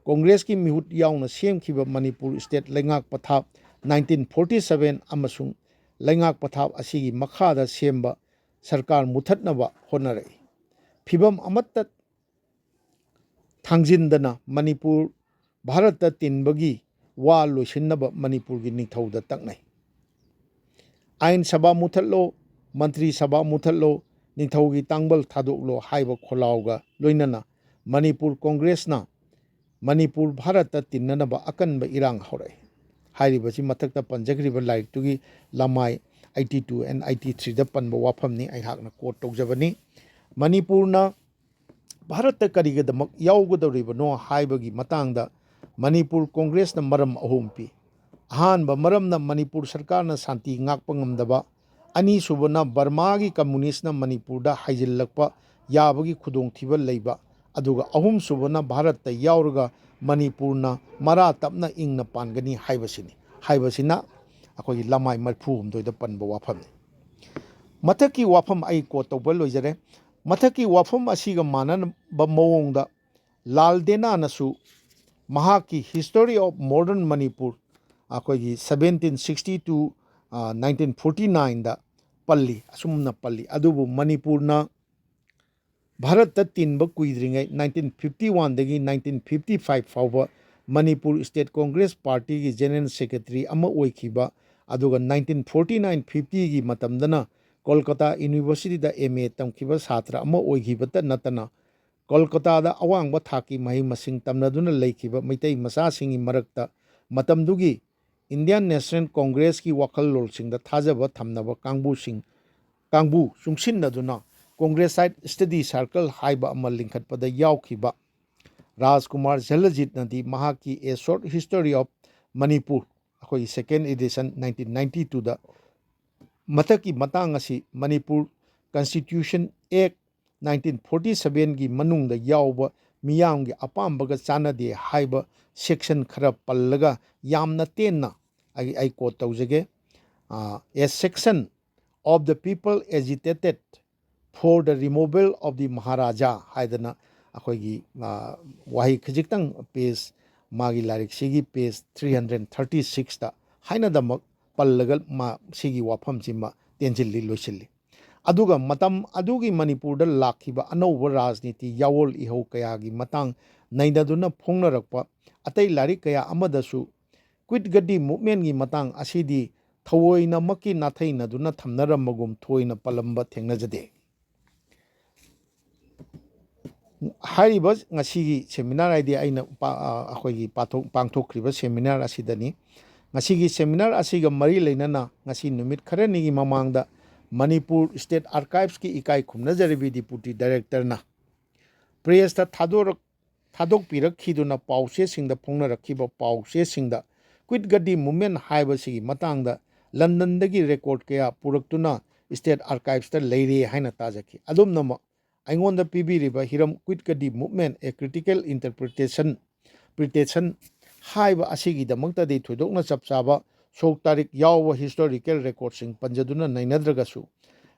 ꯀꯣꯡꯒ꯭ꯔꯦꯁꯀꯤ ꯃꯤꯍꯨꯠ ꯌꯥꯎꯅ ꯁꯦꯝꯈꯤꯕ ꯃꯅꯤꯄꯨꯔ ꯁ꯭ꯇꯦꯠ ꯂꯩꯉꯥꯛ ꯄꯊꯥꯞ nineteen forty seven ꯑꯃꯁꯨꯡ ꯂꯩꯉꯥꯛ ꯄꯊꯥꯞ ꯑꯁꯤꯒꯤ ꯃꯈꯥꯗ ꯁꯦꯝꯕ ꯁꯔꯀꯥꯔ ꯃꯨꯊꯠꯅꯕ ꯍꯣꯠꯅꯔꯛꯏ꯫ ꯐꯤꯕꯝ ꯑꯃꯠꯇ ꯊꯥꯡꯖꯤꯟꯗꯅ ꯃꯅꯤꯄꯨꯔ ꯚꯥꯔꯠꯇ ꯇꯤꯟꯕꯒꯤ ꯋꯥ ꯂꯣꯏꯁꯤꯟꯅꯕ ꯃꯅꯤꯄꯨꯔꯒꯤ ꯅꯤꯡꯊꯧꯗ ꯇꯛꯅꯩ꯫ ꯑꯥꯏꯟ ꯁꯚꯥ ꯃꯨꯊꯠꯂꯣ, ꯃꯟꯇ꯭ꯔꯤ ꯁꯚꯥ ꯃꯨꯊꯠꯂꯣ, ꯅꯤꯡꯊꯧꯒꯤ ꯇꯥꯡꯕꯜ ꯊꯥꯗꯣꯛꯂꯣ ꯍꯥꯏꯕ ꯈꯣꯜꯂꯥꯎꯒ ꯂꯣꯏꯅꯅ ꯃꯅꯤꯄꯨꯔ ꯀꯣꯡꯒ꯭ꯔꯦꯁꯅ ꯃꯅꯤꯄꯨꯔ ꯚꯥꯔꯠꯇ ꯇꯤꯟꯅꯅꯕ ꯑꯀꯟꯕ ꯏꯔꯥꯡ ꯍꯧꯔꯛꯏ꯫ ꯍꯥꯏꯔꯤꯕꯁꯤ ꯃꯊꯛꯇ ꯄꯟꯖꯈ꯭ꯔꯤꯕ ꯂꯥꯏꯔꯤꯛꯇꯨꯒꯤ ꯂꯃꯥꯏ eighty two and eighty three ꯗ ꯄꯟꯕ ꯋꯥꯐꯝꯅꯤ꯫ ꯑꯩꯍꯥꯛꯅ ꯀꯣꯠ ꯇꯧꯖꯕꯅꯤ꯫ ꯃꯅꯤꯄꯨꯔꯅ ꯚꯥꯔꯠꯇ ꯀꯔꯤꯒꯤꯗꯃꯛ ꯌꯥꯎꯒꯗꯧꯔꯤꯕꯅꯣ ꯍꯥꯏꯕꯒꯤ ꯃꯇꯥꯡꯗ ꯃꯅꯤꯄꯨꯔ ꯀꯣꯡꯒ꯭ꯔꯦꯁꯅ ꯃꯔꯝ ꯑꯍꯨꯝ ꯄꯤ꯫ ꯑꯍꯥꯟꯕ ꯃꯔꯝꯅ ꯃꯅꯤꯄꯨꯔ ꯁꯔꯀꯥꯔꯅ ꯁꯥꯟꯇꯤ ꯉꯥꯛꯄ ꯉꯝꯗꯕ, ꯑꯅꯤꯁꯨꯕꯅ ꯕꯔꯃꯥꯒꯤ ꯀꯝꯃꯨꯅꯤꯁ꯭ꯠꯅ ꯃꯅꯤꯄꯨꯔꯗ ꯍꯥꯏꯖꯤꯜꯂꯛꯄ ꯌꯥꯕꯒꯤ ꯈꯨꯗꯣꯡꯊꯤꯕ ꯂꯩꯕ, ꯑꯗꯨꯒ ꯑꯍꯨꯝꯁꯨꯕꯅ ꯚꯥꯔꯠꯇ ꯌꯥꯎꯔꯒ ꯃꯅꯤꯄꯨꯔꯅ ꯃꯔꯥ ꯇꯞꯅ ꯏꯪꯅ ꯄꯥꯟꯒꯅꯤ ꯍꯥꯏꯕꯁꯤꯅꯤ꯫ ꯍꯥꯏꯕꯁꯤꯅ ꯑꯩꯈꯣꯏꯒꯤ ꯂꯃꯥꯏ ꯃꯔꯤꯐꯨ ꯍꯨꯝꯗꯣꯏꯗ ꯄꯟꯕ ꯋꯥꯐꯝꯅꯤ꯫ ꯃꯊꯛꯀꯤ ꯋꯥꯐꯝ ꯑꯩ ꯀꯣꯠ ꯇꯧꯕ ꯂꯣꯏꯖꯔꯦ꯫ ꯃꯊꯛꯀꯤ ꯋꯥꯐꯝ ꯑꯁꯤꯒ ꯃꯥꯟꯅꯕ ꯃꯑꯣꯡꯗ ꯂꯥꯜ ꯗꯦꯅꯥꯅꯁꯨ ꯃꯍꯥꯛꯀꯤ History of Modern Manipur, ꯑꯩꯈꯣꯏꯒꯤ seventeen sixty two nineteen forty nine ꯗ ꯄꯜꯂꯤ, ꯑꯁꯨꯝꯅ ꯄꯜꯂꯤ꯫ ꯑꯗꯨꯕꯨ ꯃꯅꯤꯄꯨꯔꯅ ꯚꯥꯔꯠꯇ ꯇꯤꯟꯕ ꯀꯨꯏꯗ꯭ꯔꯤꯉꯩ nineteen fifty one ꯗꯒꯤ nineteen fifty five ꯐꯥꯎꯕ ꯃꯅꯤꯄꯨꯔ ꯁ꯭ꯇꯦꯠ ꯀꯣꯡꯒ꯭ꯔꯦꯁ ꯄꯥꯔꯇꯤꯒꯤ ꯖꯦꯅꯔꯦꯜ ꯁꯦꯀ꯭ꯔꯦꯇꯔꯤ ꯑꯃ ꯑꯣꯏꯈꯤꯕ, ꯑꯗꯨꯒ nineteen forty nine fifty ꯒꯤ ꯃꯇꯝꯗꯅ ꯀꯣꯜꯀꯇꯥ ꯌꯨꯅꯤꯚꯔꯁꯤꯇꯤꯗ M A ꯇꯝꯈꯤꯕ ꯁꯥꯇ꯭ꯔ ꯑꯃ ꯑꯣꯏꯈꯤꯕꯇ ꯅꯠꯇꯅ ꯀꯣꯜꯀꯇꯥꯗ ꯑꯋꯥꯡꯕ ꯊꯥꯛꯀꯤ ꯃꯍꯩ ꯃꯁꯤꯡ ꯇꯝꯅꯗꯨꯅ ꯂꯩꯈꯤꯕ ꯃꯩꯇꯩ ꯃꯆꯥꯁꯤꯡꯒꯤ ꯃꯔꯛꯇ ꯃꯇꯝꯗꯨꯒꯤ Indian National Congress ꯀꯤ ꯋꯥꯈꯜꯂꯣꯟꯁꯤꯡꯗ ꯊꯥꯖꯕ ꯊꯝꯅꯕ ꯀꯥꯡꯕꯨꯁꯤꯡ, ꯀꯥꯡꯕꯨ ꯆꯨꯡꯁꯤꯟꯅꯗꯨꯅ Congressite Study Circle ꯍꯥꯏꯕ ꯑꯃ ꯂꯤꯡꯈꯠꯄꯗ ꯌꯥꯎꯈꯤꯕ ꯔꯥꯖꯀꯨꯃꯥꯔ ꯖꯂꯖꯤꯠꯅꯗꯤ ꯃꯍꯥꯛꯀꯤ A Short History of Manipur, ꯑꯩꯈꯣꯏꯒꯤ second edition nineteen ninety two ꯗ ꯃꯊꯛꯀꯤ ꯃꯇꯥꯡ ꯑꯁꯤ Manipur Constitution Act nineteen forty seven ꯒꯤ ꯃꯅꯨꯡꯗ ꯌꯥꯎꯕ ꯃꯤꯌꯥꯝꯒꯤ ꯑꯄꯥꯝꯕꯒ ꯆꯥꯟꯅꯗꯦ ꯍꯥꯏꯕ section ꯈꯔ ꯄꯜꯂꯒ ꯌꯥꯝꯅ ꯇꯦꯟꯅ ꯑꯩ, ꯑꯩ ꯀꯣꯠ ꯇꯧꯖꯒꯦ꯫ "A section of the people agitated for the removal of the Maharaja" ꯍꯥꯏꯗꯅ ꯑꯩꯈꯣꯏꯒꯤ, ꯑ, ꯋꯥꯍꯩ ꯈꯖꯤꯛꯇꯪ, ꯄꯦꯖ, ꯃꯥꯒꯤ ꯂꯥꯏꯔꯤꯛꯁꯤꯒꯤ ꯄꯦꯖ ꯊ꯭ꯔꯤ ꯍꯟꯗ꯭ꯔꯦꯠ ꯊꯥꯔꯇꯤ ꯁꯤꯛꯁꯇ ꯍꯥꯏꯅꯗꯃꯛ ꯄꯜꯂꯒ ꯃꯥ ꯁꯤꯒꯤ ꯋꯥꯐꯝꯁꯤꯃ ꯇꯦꯟꯁꯤꯜꯂꯤ, ꯂꯣꯏꯁꯤꯜꯂꯤ꯫ ꯑꯗꯨꯒ ꯃꯇꯝ ꯑꯗꯨꯒꯤ ꯃꯅꯤꯄꯨꯔꯗ ꯂꯥꯛꯈꯤꯕ ꯑꯅꯧꯕ ꯔꯥꯖꯅꯤꯇꯤ ꯌꯥꯑꯣꯜ ꯏꯍꯧ ꯀꯌꯥꯒꯤ ꯃꯇꯥꯡ ꯅꯩꯅꯗꯨꯅ ꯐꯣꯡꯅꯔꯛꯄ ꯑꯇꯩ ꯂꯥꯏꯔꯤꯛ ꯀꯌꯥ ꯑꯃꯗꯁꯨ ꯀ꯭ꯋꯤꯠ ꯒꯗꯤ ꯃꯨꯚꯃꯦꯟꯒꯤ ꯃꯇꯥꯡ ꯑꯁꯤꯗꯤ ꯊꯑꯣꯏꯅꯃꯛꯀꯤ ꯅꯥꯊꯩꯅꯗꯨꯅ ꯊꯝꯅꯔꯝꯕꯒꯨꯝ ꯊꯣꯏꯅ ꯄꯜꯂꯝꯕ ꯊꯦꯡꯅꯖꯗꯦ꯫ ꯍꯥꯏꯔꯤꯕ ꯉꯁꯤꯒꯤ ꯁꯦꯃꯤꯅꯥꯔ ꯍꯥꯏꯗꯤ ꯑꯩꯅ ꯄꯥ-, ꯑ, ꯑꯩꯈꯣꯏꯒꯤ ꯄꯥꯊꯣꯛ-, ꯄꯥꯡꯊꯣꯛꯈ꯭ꯔꯤꯕ ꯁꯦꯃꯤꯅꯥꯔ ꯑꯁꯤꯗꯅꯤ꯫ ꯉꯁꯤꯒꯤ ꯁꯦꯃꯤꯅꯥꯔ ꯑꯁꯤꯒ ꯃꯔꯤ ꯂꯩꯅꯅ ꯉꯁꯤ ꯅꯨꯃꯤꯠ ꯈꯔꯅꯤꯒꯤ ꯃꯃꯥꯡꯗ ꯃꯅꯤꯄꯨꯔ ꯁ꯭ꯇꯦꯠ ꯑꯥꯔꯀꯥꯏꯚꯁꯀꯤ ꯏꯀꯥꯏ ꯈꯨꯝꯅꯖꯔꯤꯕꯤ ꯗꯤꯄꯨꯇꯤ ꯗꯥꯏꯔꯦꯛꯇꯔꯅ ꯄ꯭ꯔꯦꯁꯇ ꯊꯥꯗꯣꯔꯛ-, ꯊꯥꯗꯣꯛꯄꯤꯔꯛꯈꯤꯗꯨꯅ ꯄꯥꯎꯆꯦꯁꯤꯡꯗ ꯐꯣꯡꯅꯔꯛꯈꯤꯕ ꯄꯥꯎꯆꯦꯁꯤꯡꯗ ꯀ꯭ꯋꯤꯠ ꯒꯗꯤ ꯃꯨꯚꯃꯦꯟ ꯍꯥꯏꯕꯁꯤꯒꯤ ꯃꯇꯥꯡꯗ ꯂꯟꯗꯟꯗꯒꯤ ꯔꯦꯀꯣꯔꯗ ꯀꯌꯥ ꯄꯨꯔꯛꯇꯨꯅ ꯁ꯭ꯇꯦꯠ ꯑꯥꯔꯀꯥꯏꯚꯁꯇ ꯂꯩꯔꯦ ꯍꯥꯏꯅ ꯇꯥꯖꯈꯤ꯫ ꯑꯗꯨꯝꯅꯃꯛ ꯑꯩꯉꯣꯟꯗ ꯄꯤꯕꯤꯔꯤꯕ ꯍꯤꯔꯝ ꯀ꯭ꯋꯤꯠ ꯒꯗꯤ ꯃꯨꯚꯃꯦꯟ, ꯑꯦ ꯀ꯭ꯔꯤꯇꯤꯀꯦꯜ ꯏꯟꯇꯔꯄ꯭ꯔꯤꯇꯦꯁꯟ, ꯄ꯭ꯔꯤꯇꯦꯁꯟ ꯍꯥꯏꯕ ꯑꯁꯤꯒꯤꯗꯃꯛꯇꯗꯤ ꯊꯣꯏꯗꯣꯛꯅ ꯆꯞ ꯆꯥꯕ ꯁꯣꯛ ꯇꯥꯔꯤꯛ ꯌꯥꯎꯕ ꯍꯤꯁꯇꯣꯔꯤꯀꯦꯜ ꯔꯦꯀꯣꯔꯗꯁꯤꯡ ꯄꯟꯖꯗꯨꯅ ꯅꯩꯅꯗ꯭ꯔꯒꯁꯨ,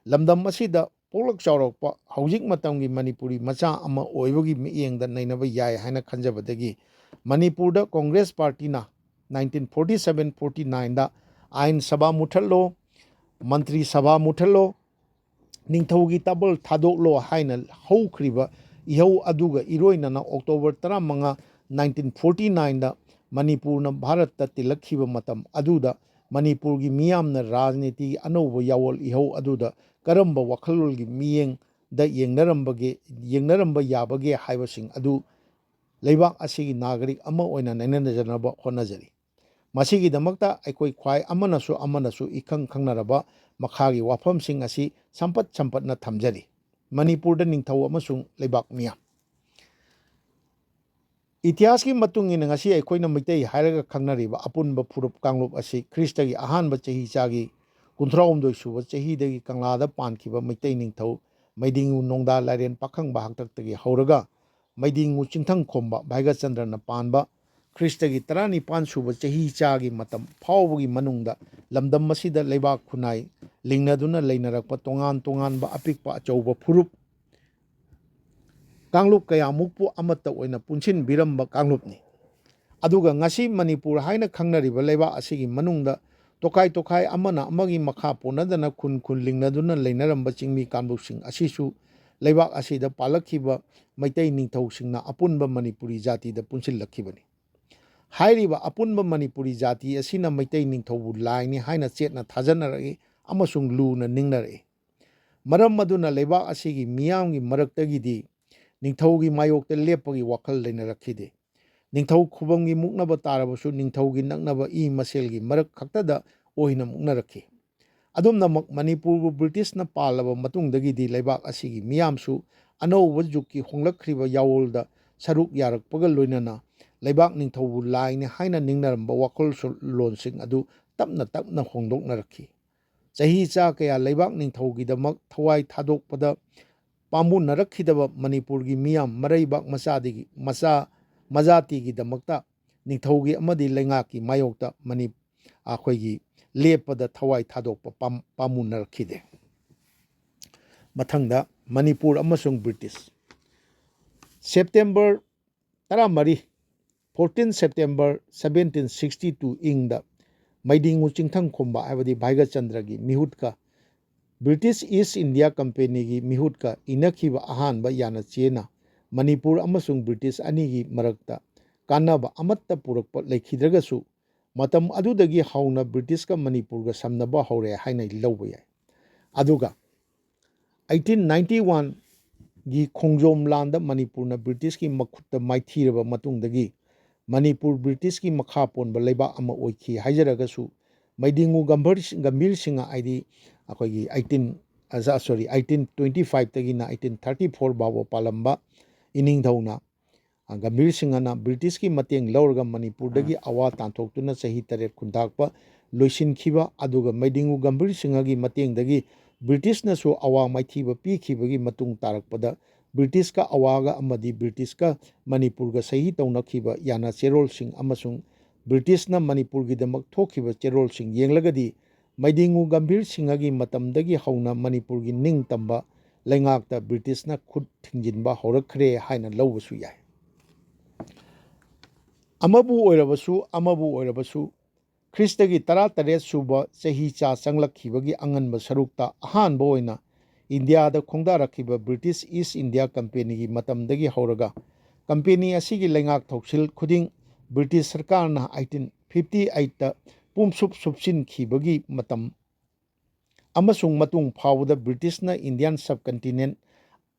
ꯂꯝꯗꯝ ꯑꯁꯤꯗ ꯄꯣꯛꯂꯛ ꯆꯥꯎꯔꯛꯄ ꯍꯧꯖꯤꯛ ꯃꯇꯝꯒꯤ ꯃꯅꯤꯄꯨꯔꯤ ꯃꯆꯥ ꯑꯃ ꯑꯣꯏꯕꯒꯤ ꯃꯤꯠꯌꯦꯡꯗ ꯅꯩꯅꯕ ꯌꯥꯏ ꯍꯥꯏꯅ ꯈꯟꯖꯕꯗꯒꯤ ꯃꯅꯤꯄꯨꯔꯗ ꯀꯣꯡꯒ꯭ꯔꯦꯁ ꯄꯥꯔꯇꯤꯅ ꯅꯥꯏꯟꯇꯤꯟ ꯐꯣꯔꯇꯤ ꯁꯚꯦꯟ ꯐꯣꯔꯇꯤ ꯅꯥꯏꯟꯗ ꯑꯥꯏꯟ ꯁꯚꯥ ꯃꯨꯠꯊꯠꯂꯣ, ꯃꯟꯇ꯭ꯔꯤ ꯁꯚꯥ ꯃꯨꯠꯊꯠꯂꯣ, ꯅꯤꯡꯊꯧꯒꯤ ꯇꯥꯕꯜ ꯊꯥꯗꯣꯛꯂꯣ ꯍꯥꯏꯅ ꯍꯧꯈ꯭ꯔꯤꯕ ꯏꯍꯧ ꯑꯗꯨꯒ ꯏꯔꯣꯏꯅꯅ ꯑꯣꯛꯇꯣꯕꯔ ꯇꯔꯥꯃꯉꯥ, ꯅꯥꯏꯟꯇꯤꯟ ꯐꯣꯔꯇꯤ ꯅꯥꯏꯟꯗ ꯃꯅꯤꯄꯨꯔꯅ ꯚꯥꯔꯠꯇ ꯇꯤꯜꯂꯛꯈꯤꯕ ꯃꯇꯝ ꯑꯗꯨꯗ ꯃꯅꯤꯄꯨꯔꯒꯤ ꯃꯤꯌꯥꯝꯅ ꯔꯥꯖꯅꯤꯇꯤꯒꯤ ꯑꯅꯧꯕ ꯌꯥꯑꯣꯜ ꯏꯍꯧ ꯑꯗꯨꯗ ꯀꯔꯝꯕ ꯋꯥꯈꯜꯂꯣꯟꯒꯤ ꯃꯤꯠꯌꯦꯡꯗ ꯌꯦꯡꯅꯔꯝꯕꯒꯦ, ꯌꯦꯡꯅꯔꯝꯕ ꯌꯥꯕꯒꯦ ꯍꯥꯏꯕꯁꯤꯡ ꯑꯗꯨ ꯂꯩꯕꯥꯛ ꯑꯁꯤꯒꯤ ꯅꯥꯒꯔꯤꯛ ꯑꯃ ꯑꯣꯏꯅ ꯅꯩꯅꯖꯅꯕ ꯍꯣꯠꯅꯖꯔꯤ꯫ ꯃꯁꯤꯒꯤꯗꯃꯛꯇ ꯑꯩꯈꯣꯏ ꯈ꯭ꯋꯥꯏ ꯑꯃꯅꯁꯨ ꯑꯃꯅꯁꯨ ꯏꯈꯪ ꯈꯪꯅꯔꯕ ꯃꯈꯥꯒꯤ ꯋꯥꯐꯝꯁꯤꯡ ꯑꯁꯤ ꯁꯝꯄꯠ ꯁꯝꯄꯠꯅ ꯊꯝꯖꯔꯤ꯫ ꯃꯅꯤꯄꯨꯔꯗ ꯅꯤꯡꯊꯧ ꯑꯃꯁꯨꯡ ꯂꯩꯕꯥꯛ ꯃꯤꯌꯥꯝ꯫ ꯏꯇꯤꯍꯥꯁꯀꯤ ꯃꯇꯨꯡ ꯏꯟꯅ ꯉꯁꯤ ꯑꯩꯈꯣꯏꯅ ꯃꯩꯇꯩ ꯍꯥꯏꯔꯒ ꯈꯪꯅꯔꯤꯕ ꯑꯄꯨꯟꯕ ꯐꯨꯔꯨꯞ ꯀꯥꯡꯂꯨꯞ ꯑꯁꯤ ꯈ꯭ꯔꯤꯁꯇꯒꯤ ꯑꯍꯥꯟꯕ ꯆꯍꯤ ꯆꯥꯒꯤ ꯀꯨꯟꯊ꯭ꯔꯥꯍꯨꯝꯗꯣꯏ ꯁꯨꯕ ꯆꯍꯤꯗꯒꯤ ꯀꯪꯂꯥꯗ ꯄꯥꯟꯈꯤꯕ ꯃꯩꯇꯩ ꯅꯤꯡꯊꯧ ꯃꯩꯗꯤꯡꯉꯨ ꯅꯣꯡꯗꯥ ꯂꯥꯏꯔꯦꯟ ꯄꯥꯈꯪꯕ ꯍꯥꯛꯇꯛꯇꯒꯤ ꯍꯧꯔꯒ ꯃꯩꯗꯤꯡꯉꯨ ꯆꯤꯡꯊꯪ ꯈꯣꯝꯕ ꯚꯥꯏꯒꯆꯟꯗ꯭ꯔꯅ ꯄꯥꯟꯕ ꯈ꯭ꯔꯤꯁꯇꯒꯤ ꯇꯔꯥꯅꯤꯄꯥꯟ ꯁꯨꯕ ꯆꯍꯤ ꯆꯥꯒꯤ ꯃꯇꯝ ꯐꯥꯎꯕꯒꯤ ꯃꯅꯨꯡꯗ ꯂꯝꯗꯝ ꯑꯁꯤꯗ ꯂꯩꯕꯥꯛ ꯈꯨꯟꯅꯥꯏ ꯂꯤꯡꯅꯗꯨꯅ ꯂꯩꯅꯔꯛꯄ ꯇꯣꯉꯥꯟ ꯇꯣꯉꯥꯟꯕ ꯑꯄꯤꯛꯄ ꯑꯆꯧꯕ ꯐꯨꯔꯨꯞ ꯀꯥꯡꯂꯨꯞ ꯀꯌꯥꯃꯨꯛꯄꯨ ꯑꯃꯠꯇ ꯑꯣꯏꯅ ꯄꯨꯟꯁꯤꯟꯕꯤꯔꯝꯕ ꯀꯥꯡꯂꯨꯞꯅꯤ꯫ ꯑꯗꯨꯒ ꯉꯁꯤ ꯃꯅꯤꯄꯨꯔ ꯍꯥꯏꯅ ꯈꯪꯅꯔꯤꯕ ꯂꯩꯕꯥꯛ ꯑꯁꯤꯒꯤ ꯃꯅꯨꯡꯗ ꯇꯣꯈꯥꯏ ꯇꯣꯈꯥꯏ, ꯑꯃꯅ ꯑꯃꯒꯤ ꯃꯈꯥ ꯄꯣꯟꯅꯗꯅ ꯈꯨꯟ ꯈꯨꯟ ꯂꯤꯡꯅꯗꯨꯅ ꯂꯩꯅꯔꯝꯕ ꯆꯤꯡꯃꯤ ꯀꯥꯡꯂꯨꯞꯁꯤꯡ ꯑꯁꯤꯁꯨ ꯂꯩꯕꯥꯛ ꯑꯁꯤꯗ ꯄꯥꯜꯂꯛꯈꯤꯕ ꯃꯩꯇꯩ ꯅꯤꯡꯊꯧꯁꯤꯡꯅ ꯑꯄꯨꯟꯕ ꯃꯅꯤꯄꯨꯔꯤ ꯖꯥꯇꯤꯗ ꯄꯨꯟꯁꯤꯜꯂꯛꯈꯤꯕꯅꯤ꯫ ꯍꯥꯏꯔꯤꯕ ꯑꯄꯨꯟꯕ ꯃꯅꯤꯄꯨꯔꯤ ꯖꯥꯇꯤ ꯑꯁꯤꯅ ꯃꯩꯇꯩ ꯅꯤꯡꯊꯧꯕꯨ ꯂꯥꯏꯅꯤ ꯍꯥꯏꯅ ꯆꯦꯠꯅ ꯊꯥꯖꯅꯔꯛꯏ ꯑꯃꯁꯨꯡ ꯂꯨꯅ ꯅꯤꯡꯅꯔꯛꯏ꯫ ꯃꯔꯝ ꯑꯗꯨꯅ ꯂꯩꯕꯥꯛ ꯑꯁꯤꯒꯤ ꯃꯤꯌꯥꯝꯒꯤ ꯃꯔꯛꯇꯒꯤꯗꯤ ꯅꯤꯡꯊꯧꯒꯤ ꯃꯥꯌꯣꯛꯇ ꯂꯦꯞꯄꯒꯤ ꯋꯥꯈꯜ ꯂꯩꯅꯔꯛꯈꯤꯗꯦ꯫ ꯅꯤꯡꯊꯧ ꯈꯨꯕꯝꯒꯤ ꯃꯨꯛꯅꯕ ꯇꯥꯔꯕꯁꯨ ꯅꯤꯡꯊꯧꯒꯤ ꯅꯛꯅꯕ ꯏ ꯃꯁꯦꯜꯒꯤ ꯃꯔꯛ ꯈꯛꯇꯗ ꯑꯣꯏꯅ ꯃꯨꯛꯅꯔꯛꯈꯤ꯫ ꯑꯗꯨꯝꯅꯃꯛ ꯃꯅꯤꯄꯨꯔꯕꯨ ꯕ꯭ꯔꯤꯇꯤꯁꯅ ꯄꯥꯜꯂꯕ ꯃꯇꯨꯡꯗꯒꯤꯗꯤ ꯂꯩꯕꯥꯛ ꯑꯁꯤꯒꯤ ꯃꯤꯌꯥꯝꯁꯨ ꯑꯅꯧꯕ ꯖꯨꯒꯀꯤ ꯍꯣꯡꯂꯛꯈ꯭ꯔꯤꯕ ꯌꯥꯑꯣꯜꯗ ꯁꯔꯨꯛ ꯌꯥꯔꯛꯄꯒ ꯂꯣꯏꯅꯅ ꯂꯩꯕꯥꯛ ꯅꯤꯡꯊꯧꯕꯨ ꯂꯥꯏꯅꯤ ꯍꯥꯏꯅ ꯅꯤꯡꯅꯔꯝꯕ ꯋꯥꯈꯜꯂꯣꯟꯁꯤꯡ ꯑꯗꯨ ꯇꯞꯅ ꯇꯞꯅ ꯍꯣꯡꯗꯣꯛꯅꯔꯛꯈꯤ꯫ ꯆꯍꯤ ꯆꯥ ꯀꯌꯥ ꯂꯩꯕꯥꯛ ꯅꯤꯡꯊꯧꯒꯤꯗꯃꯛ ꯊꯋꯥꯏ ꯊꯥꯗꯣꯛꯄꯗ ꯄꯥꯝꯃꯨꯅꯔꯛꯈꯤꯗꯕ ꯃꯅꯤꯄꯨꯔꯒꯤ ꯃꯤꯌꯥꯝ ꯃꯔꯩꯕꯥꯛ ꯃꯆꯥꯗꯒꯤ ꯃꯆꯥ ꯃꯖꯥꯇꯤꯒꯤꯗꯃꯛꯇ ꯅꯤꯡꯊꯧꯒꯤ ꯑꯃꯗꯤ ꯂꯩꯉꯥꯛꯀꯤ ꯃꯥꯌꯣꯛꯇ ꯃꯅꯤ-, ꯑꯩꯈꯣꯏꯒꯤ ꯂꯦꯞꯄꯗ ꯊꯋꯥꯏ ꯊꯥꯗꯣꯛꯄ ꯄꯥꯝ-, ꯄꯥꯝꯃꯨꯅꯔꯛꯈꯤꯗꯦ꯫ ꯃꯊꯪꯗ ꯃꯅꯤꯄꯨꯔ ꯑꯃꯁꯨꯡ ꯕ꯭ꯔꯤꯇꯤꯁ꯫ ꯁꯦꯞꯇꯦꯝꯕꯔ ꯇꯔꯥꯃꯔꯤ, fourteen September seventeen sixty two ꯏꯪꯗ ꯃꯩꯗꯤꯡꯉꯨ ꯆꯤꯡꯊꯪ ꯈꯣꯝꯕ ꯍꯥꯏꯕꯗꯤ ꯚꯥꯏꯒꯆꯟꯗ꯭ꯔꯒꯤ ꯃꯤꯍꯨꯠꯀ ꯕ꯭ꯔꯤꯇꯤꯁ ꯏꯁ ꯏꯟꯗꯤꯌꯥ ꯀꯝꯄꯦꯅꯤꯒꯤ ꯃꯤꯍꯨꯠꯀ ꯏꯅꯈꯤꯕ ꯑꯍꯥꯟꯕ ꯌꯥꯅꯆꯦꯅ ꯃꯅꯤꯄꯨꯔ ꯑꯃꯁꯨꯡ ꯕ꯭ꯔꯤꯇꯤꯁ ꯑꯅꯤꯒꯤ ꯃꯔꯛꯇ ꯀꯥꯟꯅꯕ ꯑꯃꯠꯇ ꯄꯨꯔꯛꯄ ꯂꯩꯈꯤꯗ꯭ꯔꯒꯁꯨ, ꯃꯇꯝ ꯑꯗꯨꯗꯒꯤ ꯍꯧꯅ ꯕ꯭ꯔꯤꯇꯤꯁꯀ ꯃꯅꯤꯄꯨꯔꯒ ꯁꯝꯅꯕ ꯍꯧꯔꯦ ꯍꯥꯏꯅ ꯂꯧꯕ ꯌꯥꯏ꯫ ꯑꯗꯨꯒ eighteen ninety one ꯒꯤ ꯈꯣꯡꯖꯣꯝ ꯂꯥꯟꯗ ꯃꯅꯤꯄꯨꯔꯅ ꯕ꯭ꯔꯤꯇꯤꯁꯀꯤ ꯃꯈꯨꯠꯇ ꯃꯥꯏꯊꯤꯔꯕ ꯃꯇꯨꯡꯗꯒꯤ ꯃꯅꯤꯄꯨꯔ ꯕ꯭ꯔꯤꯇꯤꯁꯀꯤ ꯃꯈꯥ ꯄꯣꯟꯕ ꯂꯩꯕꯥꯛ ꯑꯃ ꯑꯣꯏꯈꯤ ꯍꯥꯏꯖꯔꯒꯁꯨ, ꯃꯩꯗꯤꯡꯉꯨ ꯒꯝꯚꯔ-, ꯒꯝꯚꯤꯔ ꯁꯤꯡꯍ ꯍꯥꯏꯗꯤ ꯑꯩꯈꯣꯏꯒꯤ eighteen, ꯑ, sorry, eighteen twenty five ꯇꯒꯤꯅ eighteen thirty four ꯐꯥꯎꯕ ꯄꯥꯜꯂꯝꯕ ꯏꯅꯤꯡꯊꯧꯅ, ꯑ, ꯒꯝꯚꯤꯔ ꯁꯤꯡꯍꯅ ꯕ꯭ꯔꯤꯇꯤꯁꯀꯤ ꯃꯇꯦꯡ ꯂꯧꯔꯒ ꯃꯅꯤꯄꯨꯔꯗꯒꯤ ꯑꯋꯥ ꯇꯥꯟꯊꯣꯛꯇꯨꯅ ꯆꯍꯤ ꯇꯔꯦꯠ ꯈꯨꯟꯗꯥꯛꯄ ꯂꯣꯏꯁꯤꯟꯈꯤꯕ, ꯑꯗꯨꯒ ꯃꯩꯗꯤꯡꯉꯨ ꯒꯝꯚꯤꯔ ꯁꯤꯡꯍꯒꯤ ꯃꯇꯦꯡꯗꯒꯤ ꯕ꯭ꯔꯤꯇꯤꯁꯅꯁꯨ ꯑꯋꯥ ꯃꯥꯏꯊꯤꯕ ꯄꯤꯈꯤꯕꯒꯤ ꯃꯇꯨꯡ ꯇꯥꯔꯛꯄꯗ ꯕ꯭ꯔꯤꯇꯤꯁꯀ ꯑꯋꯥꯒ ꯑꯃꯗꯤ ꯕ꯭ꯔꯤꯇꯤꯁꯀ ꯃꯅꯤꯄꯨꯔꯒ ꯁꯍꯤ ꯇꯧꯅꯈꯤꯕ ꯌꯥꯅ ꯆꯦꯔꯣꯜꯁꯤꯡ ꯑꯃꯁꯨꯡ ꯕ꯭ꯔꯤꯇꯤꯁꯅ ꯃꯅꯤꯄꯨꯔꯒꯤꯗꯃꯛ ꯊꯣꯛꯈꯤꯕ ꯆꯦꯔꯣꯜꯁꯤꯡ ꯌꯦꯡꯂꯒꯗꯤ, ꯃꯩꯗꯤꯡꯉꯨ ꯒꯝꯚꯤꯔ ꯁꯤꯡꯍꯒꯤ ꯃꯇꯝꯗꯒꯤ ꯍꯧꯅ ꯃꯅꯤꯄꯨꯔꯒꯤ ꯅꯤꯡꯇꯝꯕ ꯂꯩꯉꯥꯛꯇ ꯕ꯭ꯔꯤꯇꯤꯁꯅ ꯈꯨꯠ ꯊꯤꯡꯖꯤꯟꯕ ꯍꯧꯔꯛꯈ꯭ꯔꯦ ꯍꯥꯏꯅ ꯂꯧꯕꯁꯨ ꯌꯥꯏ꯫ ꯑꯃꯕꯨ ꯑꯣꯏꯔꯕꯁꯨ, ꯑꯃꯕꯨ ꯑꯣꯏꯔꯕꯁꯨ, ꯈ꯭ꯔꯤꯁꯇꯒꯤ ꯇꯔꯥꯇꯔꯦꯠ ꯁꯨꯕ ꯆꯍꯤ ꯆꯥ ꯆꯪꯂꯛꯈꯤꯕꯒꯤ ꯑꯉꯟꯕ ꯁꯔꯨꯛꯇ ꯑꯍꯥꯟꯕ ꯑꯣꯏꯅ ꯏꯟꯗꯤꯌꯥꯗ ꯈꯣꯡꯗꯥꯔꯛꯈꯤꯕ ꯕ꯭ꯔꯤꯇꯤꯁ ꯏꯁ ꯏꯟꯗꯤꯌꯥ ꯀꯝꯄꯦꯅꯤꯒꯤ ꯃꯇꯝꯗꯒꯤ ꯍꯧꯔꯒ ꯀꯝꯄꯦꯅꯤ ꯑꯁꯤꯒꯤ ꯂꯩꯉꯥꯛ ꯊꯧꯁꯤꯜ ꯈꯨꯗꯤꯡ ꯕ꯭ꯔꯤꯇꯤꯁ ꯁꯔꯀꯥꯔꯅ eighteen fifty eight ꯇ ꯄꯨꯝꯁꯨꯞ ꯁꯨꯞꯆꯤꯟꯈꯤꯕꯒꯤ ꯃꯇꯝ ꯑꯃꯁꯨꯡ ꯃꯇꯨꯡ ꯐꯥꯎꯕꯗ ꯕ꯭ꯔꯤꯇꯤꯁꯅ ꯏꯟꯗꯤꯌꯥꯟ ꯁꯕ ꯀꯟꯇꯤꯅꯦꯟ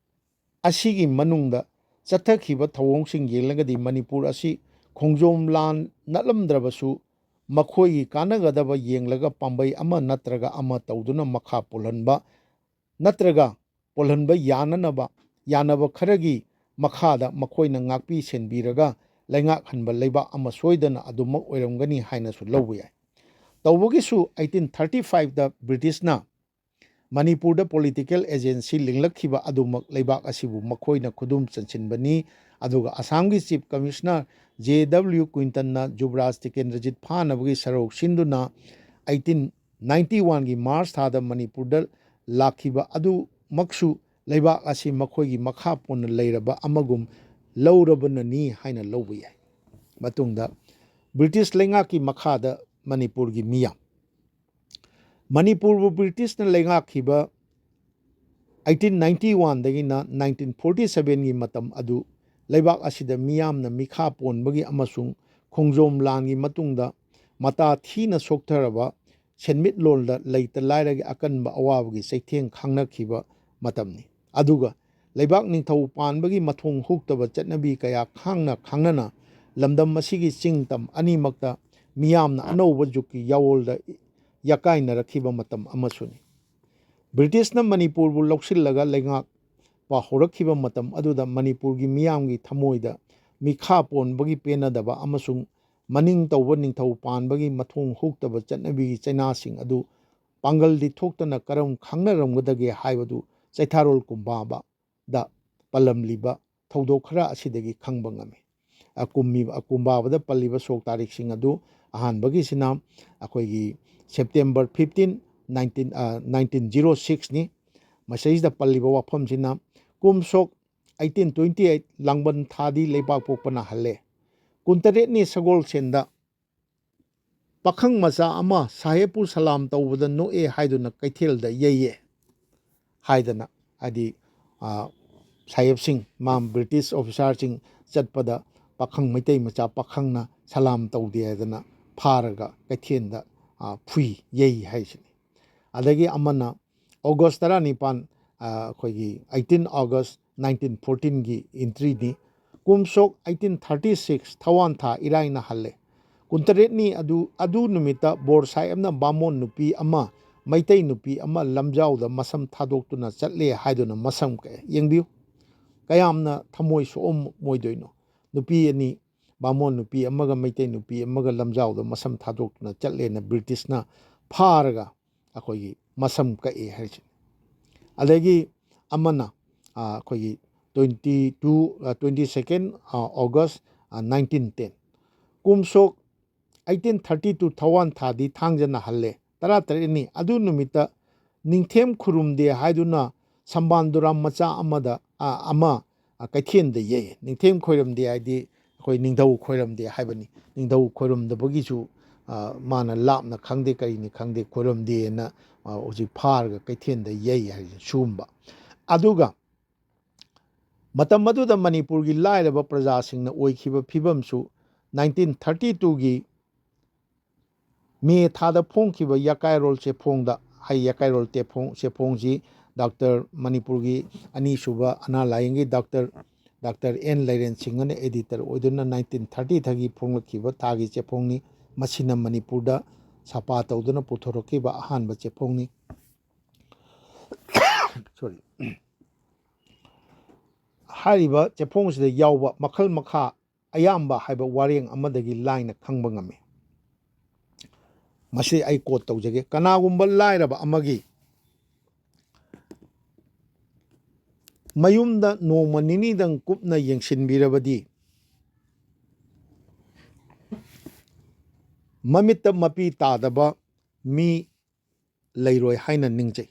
ꯑꯁꯤꯒꯤ ꯃꯅꯨꯡꯗ ꯆꯠꯊꯈꯤꯕ ꯊꯧꯑꯣꯡꯁꯤꯡ ꯌꯦꯡꯂꯒꯗꯤ ꯃꯅꯤꯄꯨꯔ ꯑꯁꯤ ꯈꯣꯡꯖꯣꯝ ꯂꯥꯟ ꯅꯠꯂꯝꯗ꯭ꯔꯕꯁꯨ ꯃꯈꯣꯏꯒꯤ ꯀꯥꯟꯅꯒꯗꯕ ꯌꯦꯡꯂꯒ ꯄꯥꯝꯕꯩ ꯑꯃ ꯅꯠꯇ꯭ꯔꯒ ꯑꯃ ꯇꯧꯗꯨꯅ ꯃꯈꯥ ꯄꯣꯜꯍꯟꯕ ꯅꯠꯇ꯭ꯔꯒ ꯄꯣꯜꯍꯟꯕ ꯌꯥꯅꯅꯕ ꯌꯥꯅꯕ ꯈꯔꯒꯤ ꯃꯈꯥꯗ ꯃꯈꯣꯏꯅ ꯉꯥꯛꯄꯤ ꯁꯦꯟꯕꯤꯔꯒ ꯂꯩꯉꯥꯛꯍꯟꯕ ꯂꯩꯕꯥꯛ ꯑꯃ ꯁꯣꯏꯗꯅ ꯑꯗꯨꯃꯛ ꯑꯣꯏꯔꯝꯒꯅꯤ ꯍꯥꯏꯅꯁꯨ ꯂꯧꯕ ꯌꯥꯏ꯫ ꯇꯧꯕꯒꯤꯁꯨ eighteen thirty five ꯇ ꯕ꯭ꯔꯤꯇꯤꯁꯅ ꯃꯅꯤꯄꯨꯔꯗ ꯄꯣꯂꯤꯇꯤꯀꯦꯜ ꯑꯦꯖꯦꯟꯁꯤ ꯂꯤꯡꯂꯛꯈꯤꯕ ꯑꯗꯨꯃꯛ ꯂꯩꯕꯥꯛ ꯑꯁꯤꯕꯨ ꯃꯈꯣꯏꯅ ꯈꯨꯗꯨꯝ ꯆꯟꯁꯤꯟꯕꯅꯤ꯫ ꯑꯗꯨꯒ ꯑꯁꯥꯝꯒꯤ ꯆꯤꯐ ꯀꯃꯤꯁꯅꯔ ꯖꯦ ꯗꯕ꯭ꯂꯤꯌꯨ ꯀ꯭ꯋꯤꯟꯇꯟꯅ ꯖꯨꯕꯔꯥꯖ ꯇꯤꯀꯦꯟꯗ꯭ꯔꯖꯤꯠ ꯐꯥꯅꯕꯒꯤ ꯁꯔꯧ ꯁꯤꯟꯗꯨꯅ eighteen ninety one ꯒꯤ ꯃꯥꯔꯆ ꯊꯥꯗ ꯃꯅꯤꯄꯨꯔꯗ ꯂꯥꯛꯈꯤꯕ ꯑꯗꯨꯃꯛꯁꯨ ꯂꯩꯕꯥꯛ ꯑꯁꯤ ꯃꯈꯣꯏꯒꯤ ꯃꯈꯥ ꯄꯣꯟꯅ ꯂꯩꯔꯕ ꯑꯃꯒꯨꯝ ꯂꯧꯔꯕꯅꯅꯤ ꯍꯥꯏꯅ ꯂꯧꯕ ꯌꯥꯏ꯫ ꯃꯇꯨꯡꯗ ꯕ꯭ꯔꯤꯇꯤꯁ ꯂꯩꯉꯥꯛꯀꯤ ꯃꯈꯥꯗ ꯃꯅꯤꯄꯨꯔꯒꯤ ꯃꯤꯌꯥꯝ꯫ ꯃꯅꯤꯄꯨꯔꯕꯨ ꯕ꯭ꯔꯤꯇꯤꯁꯅ ꯂꯩꯉꯥꯛꯈꯤꯕ eighteen ninety one ꯗꯒꯤꯅ nineteen forty seven ꯒꯤ ꯃꯇꯝ ꯑꯗꯨ ꯂꯩꯕꯥꯛ ꯑꯁꯤꯗ ꯃꯤꯌꯥꯝꯅ ꯃꯤꯈꯥ ꯄꯣꯟꯕꯒꯤ ꯑꯃꯁꯨꯡ ꯈꯣꯡꯖꯣꯝ ꯂꯥꯟꯒꯤ ꯃꯇꯨꯡꯗ ꯃꯇꯥ ꯊꯤꯅ ꯁꯣꯛꯊꯔꯕ ꯁꯦꯟꯃꯤꯠꯂꯣꯟꯗ ꯂꯩꯇ ꯂꯥꯏꯔꯒꯤ ꯑꯀꯟꯕ ꯑꯋꯥꯕꯒꯤ ꯆꯩꯊꯦꯡ ꯈꯥꯡꯅꯈꯤꯕ ꯃꯇꯝꯅꯤ꯫ ꯑꯗꯨꯒ ꯂꯩꯕꯥꯛ ꯅꯤꯡꯊꯧ ꯄꯥꯟꯕꯒꯤ ꯃꯊꯣꯡ ꯍꯨꯛꯇꯕ ꯆꯠꯅꯕꯤ ꯀꯌꯥ ꯈꯥꯡꯅ ꯈꯥꯡꯅꯅ ꯂꯝꯗꯝ ꯑꯁꯤꯒꯤ ꯆꯤꯡ ꯇꯝ ꯑꯅꯤꯃꯛꯇ ꯃꯤꯌꯥꯝꯅ ꯑꯅꯧꯕ ꯖꯨꯒꯀꯤ ꯌꯥꯑꯣꯜꯗ ꯌꯥꯀꯥꯏꯅꯔꯛꯈꯤꯕ ꯃꯇꯝ ꯑꯃꯁꯨꯅꯤ꯫ ꯕ꯭ꯔꯤꯇꯤꯁꯅ ꯃꯅꯤꯄꯨꯔꯕꯨ ꯂꯧꯁꯤꯜꯂꯒ ꯂꯩꯉꯥꯛꯄ ꯍꯧꯔꯛꯈꯤꯕ ꯃꯇꯝ ꯑꯗꯨꯗ ꯃꯅꯤꯄꯨꯔꯒꯤ ꯃꯤꯌꯥꯝꯒꯤ ꯊꯃꯣꯏꯗ ꯃꯤꯈꯥ ꯄꯣꯟꯕꯒꯤ ꯄꯦꯟꯅꯗꯕ ꯑꯃꯁꯨꯡ ꯃꯅꯤꯡ ꯇꯧꯕ ꯅꯤꯡꯊꯧ ꯄꯥꯟꯕꯒꯤ ꯃꯊꯣꯡ ꯍꯨꯛꯇꯕ ꯆꯠꯅꯕꯤꯒꯤ ꯆꯩꯅꯥꯁꯤꯡ ꯑꯗꯨ ꯄꯥꯡꯒꯜꯗꯤ ꯊꯣꯛꯇꯅ ꯀꯔꯝ ꯈꯪꯅꯔꯝꯒꯗꯒꯦ ꯍꯥꯏꯕꯗꯨ ꯆꯩꯊꯥꯔꯣꯜ ꯀꯨꯝꯕꯥꯕꯗ ꯄꯜꯂꯝꯂꯤꯕ ꯊꯧꯗꯣꯛ ꯈꯔ ꯑꯁꯤꯗꯒꯤ ꯈꯪꯕ ꯉꯝꯃꯤ꯫ ꯑꯀꯨꯝꯃꯤꯕ-, ꯑꯀꯨꯝꯕꯥꯕꯗ ꯄꯜꯂꯤꯕ ꯁꯣꯛ ꯇꯥꯔꯤꯛꯁꯤꯡ ꯑꯗꯨ ꯑꯍꯥꯟꯕꯒꯤꯁꯤꯅ ꯑꯩꯈꯣꯏꯒꯤ September fifteen, nineteen, ꯑ, nineteen zero six ꯅꯤ꯫ ꯃꯁꯤꯗꯩꯁꯤꯗ ꯄꯜꯂꯤꯕ ꯋꯥꯐꯝꯁꯤꯅ, ꯀꯨꯝꯁꯣꯛ eighteen twenty eight, ꯂꯥꯡꯕꯟ ꯊꯥꯗꯤ ꯂꯩꯕꯥꯛ ꯄꯣꯛꯄꯅ ꯍꯜꯂꯦ꯫ ꯀꯨꯟꯇꯔꯦꯠꯅꯤ ꯁꯒꯣꯜꯁꯦꯟꯗ ꯄꯥꯈꯪ ꯃꯆꯥ ꯑꯃ ꯁꯥꯍꯦꯕꯄꯨ ꯁꯂꯥꯝ ꯇꯧꯕꯗ ꯅꯣꯛꯑꯦ ꯍꯥꯏꯗꯨꯅ ꯀꯩꯊꯦꯜꯗ ꯌꯩꯌꯦ ꯍꯥꯏꯗꯅ, ꯍꯥꯏꯗꯤ, ꯑ, ꯁꯥꯍꯦꯕꯁꯤꯡ, ꯃꯥ ꯕ꯭ꯔꯤꯇꯤꯁ ꯑꯣꯐꯤꯁꯥꯔꯁꯤꯡ ꯆꯠꯄꯗ ꯄꯥꯈꯪ, ꯃꯩꯇꯩ ꯃꯆꯥ ꯄꯥꯈꯪꯅ ꯁꯂꯥꯝ ꯇꯧꯗꯦ ꯍꯥꯏꯗꯅ ꯐꯥꯔꯒ ꯀꯩꯊꯦꯜꯗ, ꯑ, ꯐꯨꯏ, ꯌꯩ ꯍꯥꯏꯁꯤꯅꯤ꯫ ꯑꯗꯒꯤ ꯑꯃꯅ ꯑꯣꯒꯁ ꯇꯔꯥꯅꯤꯄꯥꯟ, ꯑ, ꯑꯩꯈꯣꯏꯒꯤ eighteen August nineteen fourteen ꯒꯤ entry ꯅꯤ꯫ ꯀꯨꯝꯁꯣꯛ eighteen thirty six, ꯊꯋꯥꯟ ꯊꯥ ꯏꯔꯥꯏꯅ ꯍꯜꯂꯦ꯫ ꯀꯨꯟꯇꯔꯦꯠꯅꯤ ꯑꯗꯨ, ꯑꯗꯨ ꯅꯨꯃꯤꯠꯇ ꯕꯣꯔ ꯁꯥꯍꯦꯕꯅ ꯕꯥꯃꯣꯟ ꯅꯨꯄꯤ ꯑꯃ, ꯃꯩꯇꯩ ꯅꯨꯄꯤ ꯑꯃ ꯂꯝꯖꯥꯎꯗ ꯃꯁꯝ ꯊꯥꯗꯣꯛꯇꯨꯅ ꯆꯠꯂꯦ ꯍꯥꯏꯗꯨꯅ ꯃꯁꯝ ꯀꯛꯑꯦ꯫ ꯌꯦꯡꯕꯤꯌꯨ, ꯀꯌꯥꯝꯅ ꯊꯃꯣꯏ ꯁꯣꯛꯑꯝꯃꯣꯏꯗꯣꯏꯅꯣ꯫ ꯅꯨꯄꯤ ꯑꯅꯤ, ꯕꯥꯃꯣꯟ ꯅꯨꯄꯤ ꯑꯃꯒ ꯃꯩꯇꯩ ꯅꯨꯄꯤ ꯑꯃꯒ ꯂꯝꯖꯥꯎꯗ ꯃꯁꯝ ꯊꯥꯗꯣꯛꯇꯨꯅ ꯆꯠꯂꯦꯅ ꯕ꯭ꯔꯤꯇꯤꯁꯅ ꯐꯥꯔꯒ ꯑꯩꯈꯣꯏꯒꯤ ꯃꯁꯝ ꯀꯛꯑꯦ ꯍꯥꯏꯁꯦ꯫ ꯑꯗꯒꯤ ꯑꯃꯅ, ꯑ, ꯑꯩꯈꯣꯏꯒꯤ twenty two, ꯑ, twenty second, ꯑ, August, ꯑ, nineteen ten꯫ ꯀꯨꯝꯁꯣꯛ eighteen thirty two ꯊꯋꯥꯟ ꯊꯥꯗꯤ ꯊꯥꯡꯖꯅ ꯍꯜꯂꯦ꯫ ꯇꯔꯥꯇꯔꯦꯠꯅꯤ꯫ ꯑꯗꯨ ꯅꯨꯃꯤꯠꯇ ꯅꯤꯡꯊꯦꯝ ꯈꯨꯔꯨꯝꯗꯦ ꯍꯥꯏꯗꯨꯅ ꯁꯝꯕꯥꯟꯗꯨꯔꯥꯝ ꯃꯆꯥ ꯑꯃꯗ, ꯑ, ꯑꯃ, ꯑ, ꯀꯩꯊꯦꯜꯗ ꯌꯩ꯫ ꯅꯤꯡꯊꯦꯝ ꯈꯣꯏꯔꯝꯗꯦ ꯍꯥꯏꯗꯤ ꯑꯩꯈꯣꯏ ꯅꯤꯡꯊꯧ ꯈꯣꯏꯔꯝꯗꯦ ꯍꯥꯏꯕꯅꯤ꯫ ꯅꯤꯡꯊꯧ ꯈꯣꯏꯔꯝꯗꯕꯒꯤꯁꯨ, ꯑ, ꯃꯥꯅ ꯂꯥꯞꯅ ꯈꯪꯗꯦ, ꯀꯔꯤꯅꯤ ꯈꯪꯗꯦ, ꯈꯣꯏꯔꯝꯗꯦꯅ, ꯑ, ꯍꯧꯖꯤꯛ ꯐꯥꯔꯒ ꯀꯩꯊꯦꯜꯗ ꯌꯩ ꯍꯥꯏꯁꯦ ꯁꯤꯒꯨꯝꯕ꯫ ꯑꯗꯨꯒ ꯃꯇꯝ ꯑꯗꯨꯗ ꯃꯅꯤꯄꯨꯔꯒꯤ ꯂꯥꯏꯔꯕ ꯄ꯭ꯔꯖꯥꯁꯤꯡꯅ ꯑꯣꯏꯈꯤꯕ ꯐꯤꯕꯝꯁꯨ nineteen thirty two ꯒꯤ ꯃꯦ ꯊꯥꯗ ꯐꯣꯡꯈꯤꯕ ꯌꯀꯥꯏꯔꯣꯜ ꯆꯦꯐꯣꯡꯗ, ꯍꯥꯏ, ꯌꯀꯥꯏꯔꯣꯜ ꯇꯦꯐꯣꯡ-, ꯆꯦꯐꯣꯡꯁꯤ ꯗꯥꯛꯇꯔ, ꯃꯅꯤꯄꯨꯔꯒꯤ ꯑꯅꯤꯁꯨꯕ ꯑꯅꯥ ꯂꯥꯏꯌꯦꯡꯒꯤ ꯗꯥꯛꯇꯔ, ꯗꯥꯛꯇꯔ ꯑꯦꯟ ꯂꯩꯔꯦꯟ ꯁꯤꯡꯍꯅ editor ꯑꯣꯏꯗꯨꯅ nineteen thirty ꯊꯥꯒꯤ ꯐꯣꯡꯂꯛꯈꯤꯕ ꯊꯥꯒꯤ ꯆꯦꯐꯣꯡꯅꯤ꯫ ꯃꯁꯤꯅ ꯃꯅꯤꯄꯨꯔꯗ ꯁꯥꯄꯥ ꯇꯧꯗꯨꯅ ꯄꯨꯊꯣꯔꯛꯈꯤꯕ ꯑꯍꯥꯟꯕ ꯆꯦꯐꯣꯡꯅꯤ꯫ Sorry꯫ ꯍꯥꯏꯔꯤꯕ ꯆꯦꯐꯣꯡꯁꯤꯗ ꯌꯥꯎꯕ ꯃꯈꯜ ꯃꯈꯥ ꯑꯌꯥꯝꯕ ꯍꯥꯏꯕ ꯋꯥꯔꯦꯡ ꯑꯃꯗꯒꯤ ꯂꯥꯏꯅ ꯈꯪꯕ ꯉꯝꯃꯤ꯫ ꯃꯁꯤ ꯑꯩ quote ꯇꯧꯖꯒꯦ꯫ "ꯀꯅꯥꯒꯨꯝꯕ ꯂꯥꯏꯔꯕ ꯑꯃꯒꯤ ꯃꯌꯨꯝꯗ ꯅꯣꯡꯃ ꯅꯤꯅꯤꯗꯪ ꯀꯨꯞꯅ ꯌꯦꯡꯁꯤꯟꯕꯤꯔꯕꯗꯤ ꯃꯃꯤꯠꯇ ꯃꯄꯤ ꯇꯥꯗꯕ ꯃꯤ ꯂꯩꯔꯣꯏ ꯍꯥꯏꯅ ꯅꯤꯡꯖꯩ꯫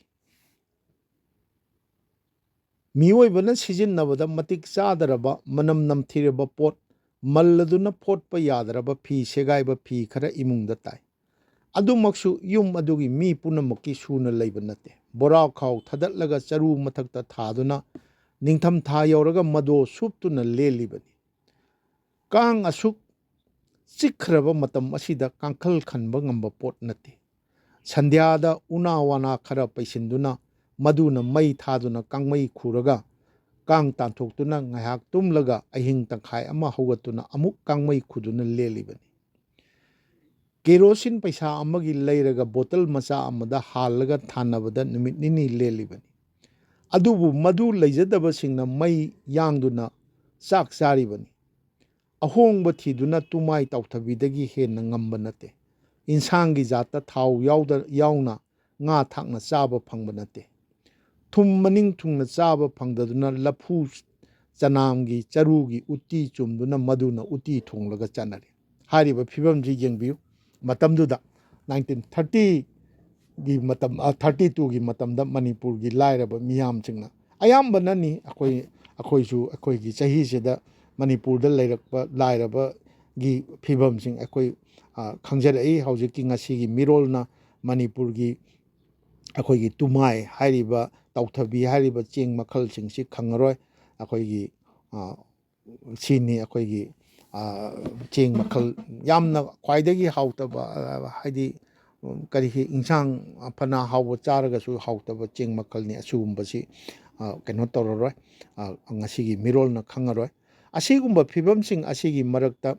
ꯃꯤꯑꯣꯏꯕꯅ ꯁꯤꯖꯤꯟꯅꯕꯗ ꯃꯇꯤꯛ ꯆꯥꯗ꯭ꯔꯕ, ꯃꯅꯝ ꯅꯝꯊꯤꯔꯕ ꯄꯣꯠ, ꯃꯜꯂꯗꯨꯅ ꯐꯣꯠꯄ ꯌꯥꯗ꯭ꯔꯕ ꯐꯤ ꯁꯦꯒꯥꯏꯕ ꯐꯤ ꯈꯔ ꯏꯃꯨꯡꯗ ꯇꯥꯏ꯫ ꯑꯗꯨꯃꯛꯁꯨ ꯌꯨꯝ ꯑꯗꯨꯒꯤ ꯃꯤ ꯄꯨꯝꯅꯃꯛꯀꯤ ꯁꯨꯅ ꯂꯩꯕ ꯅꯠꯇꯦ꯫ ꯕꯣꯔꯥꯈꯥꯎ ꯊꯥꯗꯠꯂꯒ ꯆꯔꯨ ꯃꯊꯛꯇ ꯊꯥꯗꯨꯅ ꯅꯤꯡꯊꯝꯊꯥ ꯌꯧꯔꯒ ꯃꯗꯣ ꯁꯨꯞꯇꯨꯅ ꯂꯦꯜꯂꯤꯕꯅꯤ꯫ ꯀꯥꯡ ꯑꯁꯨꯛ ꯆꯤꯛꯈ꯭ꯔꯕ ꯃꯇꯝ ꯑꯁꯤꯗ ꯀꯥꯡꯈꯜ ꯈꯟꯕ ꯉꯝꯕ ꯄꯣꯠ ꯅꯠꯇꯦ꯫ ꯁꯟꯙ꯭ꯌꯥꯗ ꯎꯅꯥ ꯋꯥꯅꯥ ꯈꯔ ꯄꯩꯁꯤꯟꯗꯨꯅ, ꯃꯗꯨꯅ ꯃꯩ ꯊꯥꯗꯨꯅ ꯀꯥꯡꯃꯩ ꯈꯨꯔꯒ, ꯀꯥꯡ ꯇꯥꯟꯊꯣꯛꯇꯨꯅ ꯉꯥꯏꯍꯥꯛ ꯇꯨꯝꯂꯒ, ꯑꯍꯤꯡ ꯇꯪꯈꯥꯏ ꯑꯃ ꯍꯧꯒꯠꯇꯨꯅ ꯑꯃꯨꯛ ꯀꯥꯡꯃꯩ ꯈꯨꯗꯨꯅ ꯂꯦꯜꯂꯤꯕꯅꯤ꯫ ꯀꯦꯔꯣꯁꯤꯟ ꯄꯩꯁꯥ ꯑꯃꯒꯤ ꯂꯩꯔꯒ ꯕꯣꯇꯜ ꯃꯆꯥ ꯑꯃꯗ ꯍꯥꯜꯂꯒ ꯊꯥꯅꯕꯗ ꯅꯨꯃꯤꯠ ꯅꯤꯅꯤ ꯂꯦꯜꯂꯤꯕꯅꯤ꯫ ꯑꯗꯨꯕꯨ ꯃꯗꯨ ꯂꯩꯖꯗꯕꯁꯤꯡꯅ ꯃꯩ ꯌꯥꯡꯗꯨꯅ ꯆꯥꯛ ꯆꯥꯔꯤꯕꯅꯤ꯫ ꯑꯍꯣꯡꯕ ꯊꯤꯗꯨꯅ ꯇꯨꯃꯥꯏ ꯇꯥꯎꯊꯕꯤꯗꯒꯤ ꯍꯦꯟꯅ ꯉꯝꯕ ꯅꯠꯇꯦ꯫ ꯏꯟꯁꯥꯡꯒꯤ ꯖꯥꯠꯇ ꯊꯥꯎ ꯌꯥꯎꯗ-, ꯌꯥꯎꯅ ꯉꯥ ꯊꯥꯛꯅ ꯆꯥꯕ ꯐꯪꯕ ꯅꯠꯇꯦ꯫ ꯊꯨꯝ ꯃꯅꯤꯡ ꯊꯨꯡꯅ ꯆꯥꯕ ꯐꯪꯗꯗꯨꯅ ꯂꯐꯨ ꯆꯅꯥꯝꯒꯤ ꯆꯔꯨꯒꯤ ꯎꯇꯤ ꯆꯨꯝꯗꯨꯅ ꯃꯗꯨꯅ ꯎꯇꯤ ꯊꯣꯡꯂꯒ ꯆꯥꯅꯔꯤ꯫ ꯍꯥꯏꯔꯤꯕ ꯐꯤꯕꯝꯁꯤ ꯌꯦꯡꯕꯤꯌꯨ꯫ ꯃꯇꯝꯗꯨꯗ ꯅꯥꯏꯟꯇꯤꯟ ꯊꯥꯔꯇꯤꯒꯤ ꯃꯇꯝ, ꯑ, ꯊꯥꯔꯇꯤ ꯇꯨꯒꯤ ꯃꯇꯝꯗ ꯃꯅꯤꯄꯨꯔꯒꯤ ꯂꯥꯏꯔꯕ ꯃꯤꯌꯥꯝꯁꯤꯡꯅ ꯑꯌꯥꯝꯕꯅꯅꯤ, ꯑꯩꯈꯣꯏ, ꯑꯩꯈꯣꯏꯁꯨ ꯑꯩꯈꯣꯏꯒꯤ ꯆꯍꯤꯁꯤꯗ ꯃꯅꯤꯄꯨꯔꯗ ꯂꯩꯔꯛꯄ ꯂꯥꯏꯔꯕꯒꯤ ꯐꯤꯕꯝꯁꯤꯡ ꯑꯩꯈꯣꯏ, ꯑ, ꯈꯪꯖꯔꯛꯏ꯫ ꯍꯧꯖꯤꯛꯀꯤ ꯉꯁꯤꯒꯤ ꯃꯤꯔꯣꯜꯅ ꯃꯅꯤꯄꯨꯔꯒꯤ ꯑꯩꯈꯣꯏꯒꯤ ꯇꯨꯃꯥꯏ ꯍꯥꯏꯔꯤꯕ, ꯇꯥꯎꯊꯕꯤ ꯍꯥꯏꯔꯤꯕ ꯆꯦꯡ ꯃꯈꯜꯁꯤꯡꯁꯤ ꯈꯪꯉꯔꯣꯏ꯫ ꯑꯩꯈꯣꯏꯒꯤ, ꯑ, ꯁꯤꯅꯤ ꯑꯩꯈꯣꯏꯒꯤ, ꯑ, ꯆꯦꯡ ꯃꯈꯜ ꯌꯥꯝꯅ ꯈ꯭ꯋꯥꯏꯗꯒꯤ ꯍꯥꯎꯇꯕ, ꯑ, ꯍꯥꯏꯗꯤ, ꯎꯝ, ꯀꯔꯤ, ꯏꯟꯁꯥꯡ ꯐꯅ ꯍꯥꯎꯕ ꯆꯥꯔꯒꯁꯨ ꯍꯥꯎꯇꯕ ꯆꯦꯡ ꯃꯈꯜꯅꯤ꯫ ꯑꯁꯤꯒꯨꯝꯕꯁꯤ, ꯑ, ꯀꯩꯅꯣ ꯇꯧꯔꯔꯣꯏ, ꯑ, ꯉꯁꯤꯒꯤ ꯃꯤꯔꯣꯜꯅ ꯈꯪꯉꯔꯣꯏ꯫ ꯑꯁꯤꯒꯨꯝꯕ ꯐꯤꯕꯝꯁꯤꯡ ꯑꯁꯤꯒꯤ ꯃꯔꯛꯇ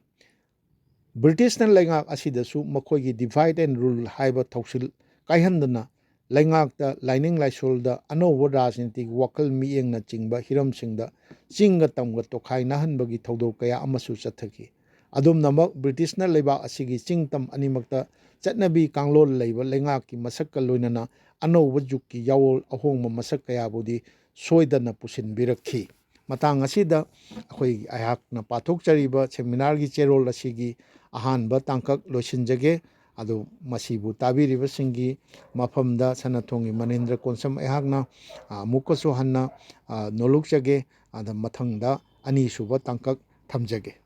ꯕ꯭ꯔꯤꯇꯤꯁꯅ ꯂꯩꯉꯥꯛ ꯑꯁꯤꯗꯁꯨ ꯃꯈꯣꯏꯒꯤ divide and rule ꯍꯥꯏꯕ ꯊꯧꯁꯤꯜ ꯀꯥꯏꯍꯟꯗꯅ ꯂꯩꯉꯥꯛꯇ, ꯂꯥꯏꯅꯤꯡ ꯂꯥꯏꯁꯣꯜꯗ ꯑꯅꯧꯕ ꯔꯥꯖꯅꯤꯇꯤꯒꯤ ꯋꯥꯈꯜ ꯃꯤꯠꯌꯦꯡꯅꯆꯤꯡꯕ ꯍꯤꯔꯝꯁꯤꯡꯗ ꯆꯤꯡꯒ ꯇꯝꯒ ꯇꯣꯈꯥꯏꯅꯍꯟꯕꯒꯤ ꯊꯧꯗꯣꯛ ꯀꯌꯥ ꯑꯃꯁꯨ ꯆꯠꯊꯈꯤ꯫ ꯑꯗꯨꯝꯅꯃꯛ ꯕ꯭ꯔꯤꯇꯤꯁꯅ ꯂꯩꯕꯥꯛ ꯑꯁꯤꯒꯤ ꯆꯤꯡ ꯇꯝ ꯑꯅꯤꯃꯛꯇ ꯆꯠꯅꯕꯤ ꯀꯥꯡꯂꯣꯟ ꯂꯩꯕ ꯂꯩꯉꯥꯛꯀꯤ ꯃꯁꯛꯀ ꯂꯣꯏꯅꯅ ꯑꯅꯧꯕ ꯖꯨꯒꯀꯤ ꯌꯥꯑꯣꯜ ꯑꯍꯣꯡꯕ ꯃꯁꯛ ꯀꯌꯥꯕꯨꯗꯤ ꯁꯣꯏꯗꯅ ꯄꯨꯁꯤꯟꯕꯤꯔꯛꯈꯤ꯫ ꯃꯇꯥꯡ ꯑꯁꯤꯗ ꯑꯩꯈꯣꯏ, ꯑꯩꯍꯥꯛꯅ ꯄꯥꯊꯣꯛꯆꯔꯤꯕ seminarꯒꯤ ꯆꯦꯔꯣꯜ ꯑꯁꯤꯒꯤ ꯑꯍꯥꯟꯕ ꯇꯥꯡꯀꯛ ꯂꯣꯏꯁꯤꯟꯖꯒꯦ꯫ ꯑꯗꯨ ꯃꯁꯤꯕꯨ ꯇꯥꯕꯤꯔꯤꯕꯁꯤꯡꯒꯤ ꯃꯐꯝꯗ ꯁꯅꯥꯊꯣꯡꯒꯤ ꯃꯅꯤꯟꯗ꯭ꯔ ꯀꯣꯟꯁꯝ ꯑꯩꯍꯥꯛꯅ, ꯑ, ꯑꯃꯨꯛꯀꯁꯨ ꯍꯟꯅ, ꯑ, ꯅꯣꯂꯨꯛꯆꯒꯦ꯫ ꯑꯗ ꯃꯊꯪꯗ ꯑꯅꯤꯁꯨꯕ ꯇꯥꯡꯀꯛ ꯊꯝꯖꯒꯦ꯫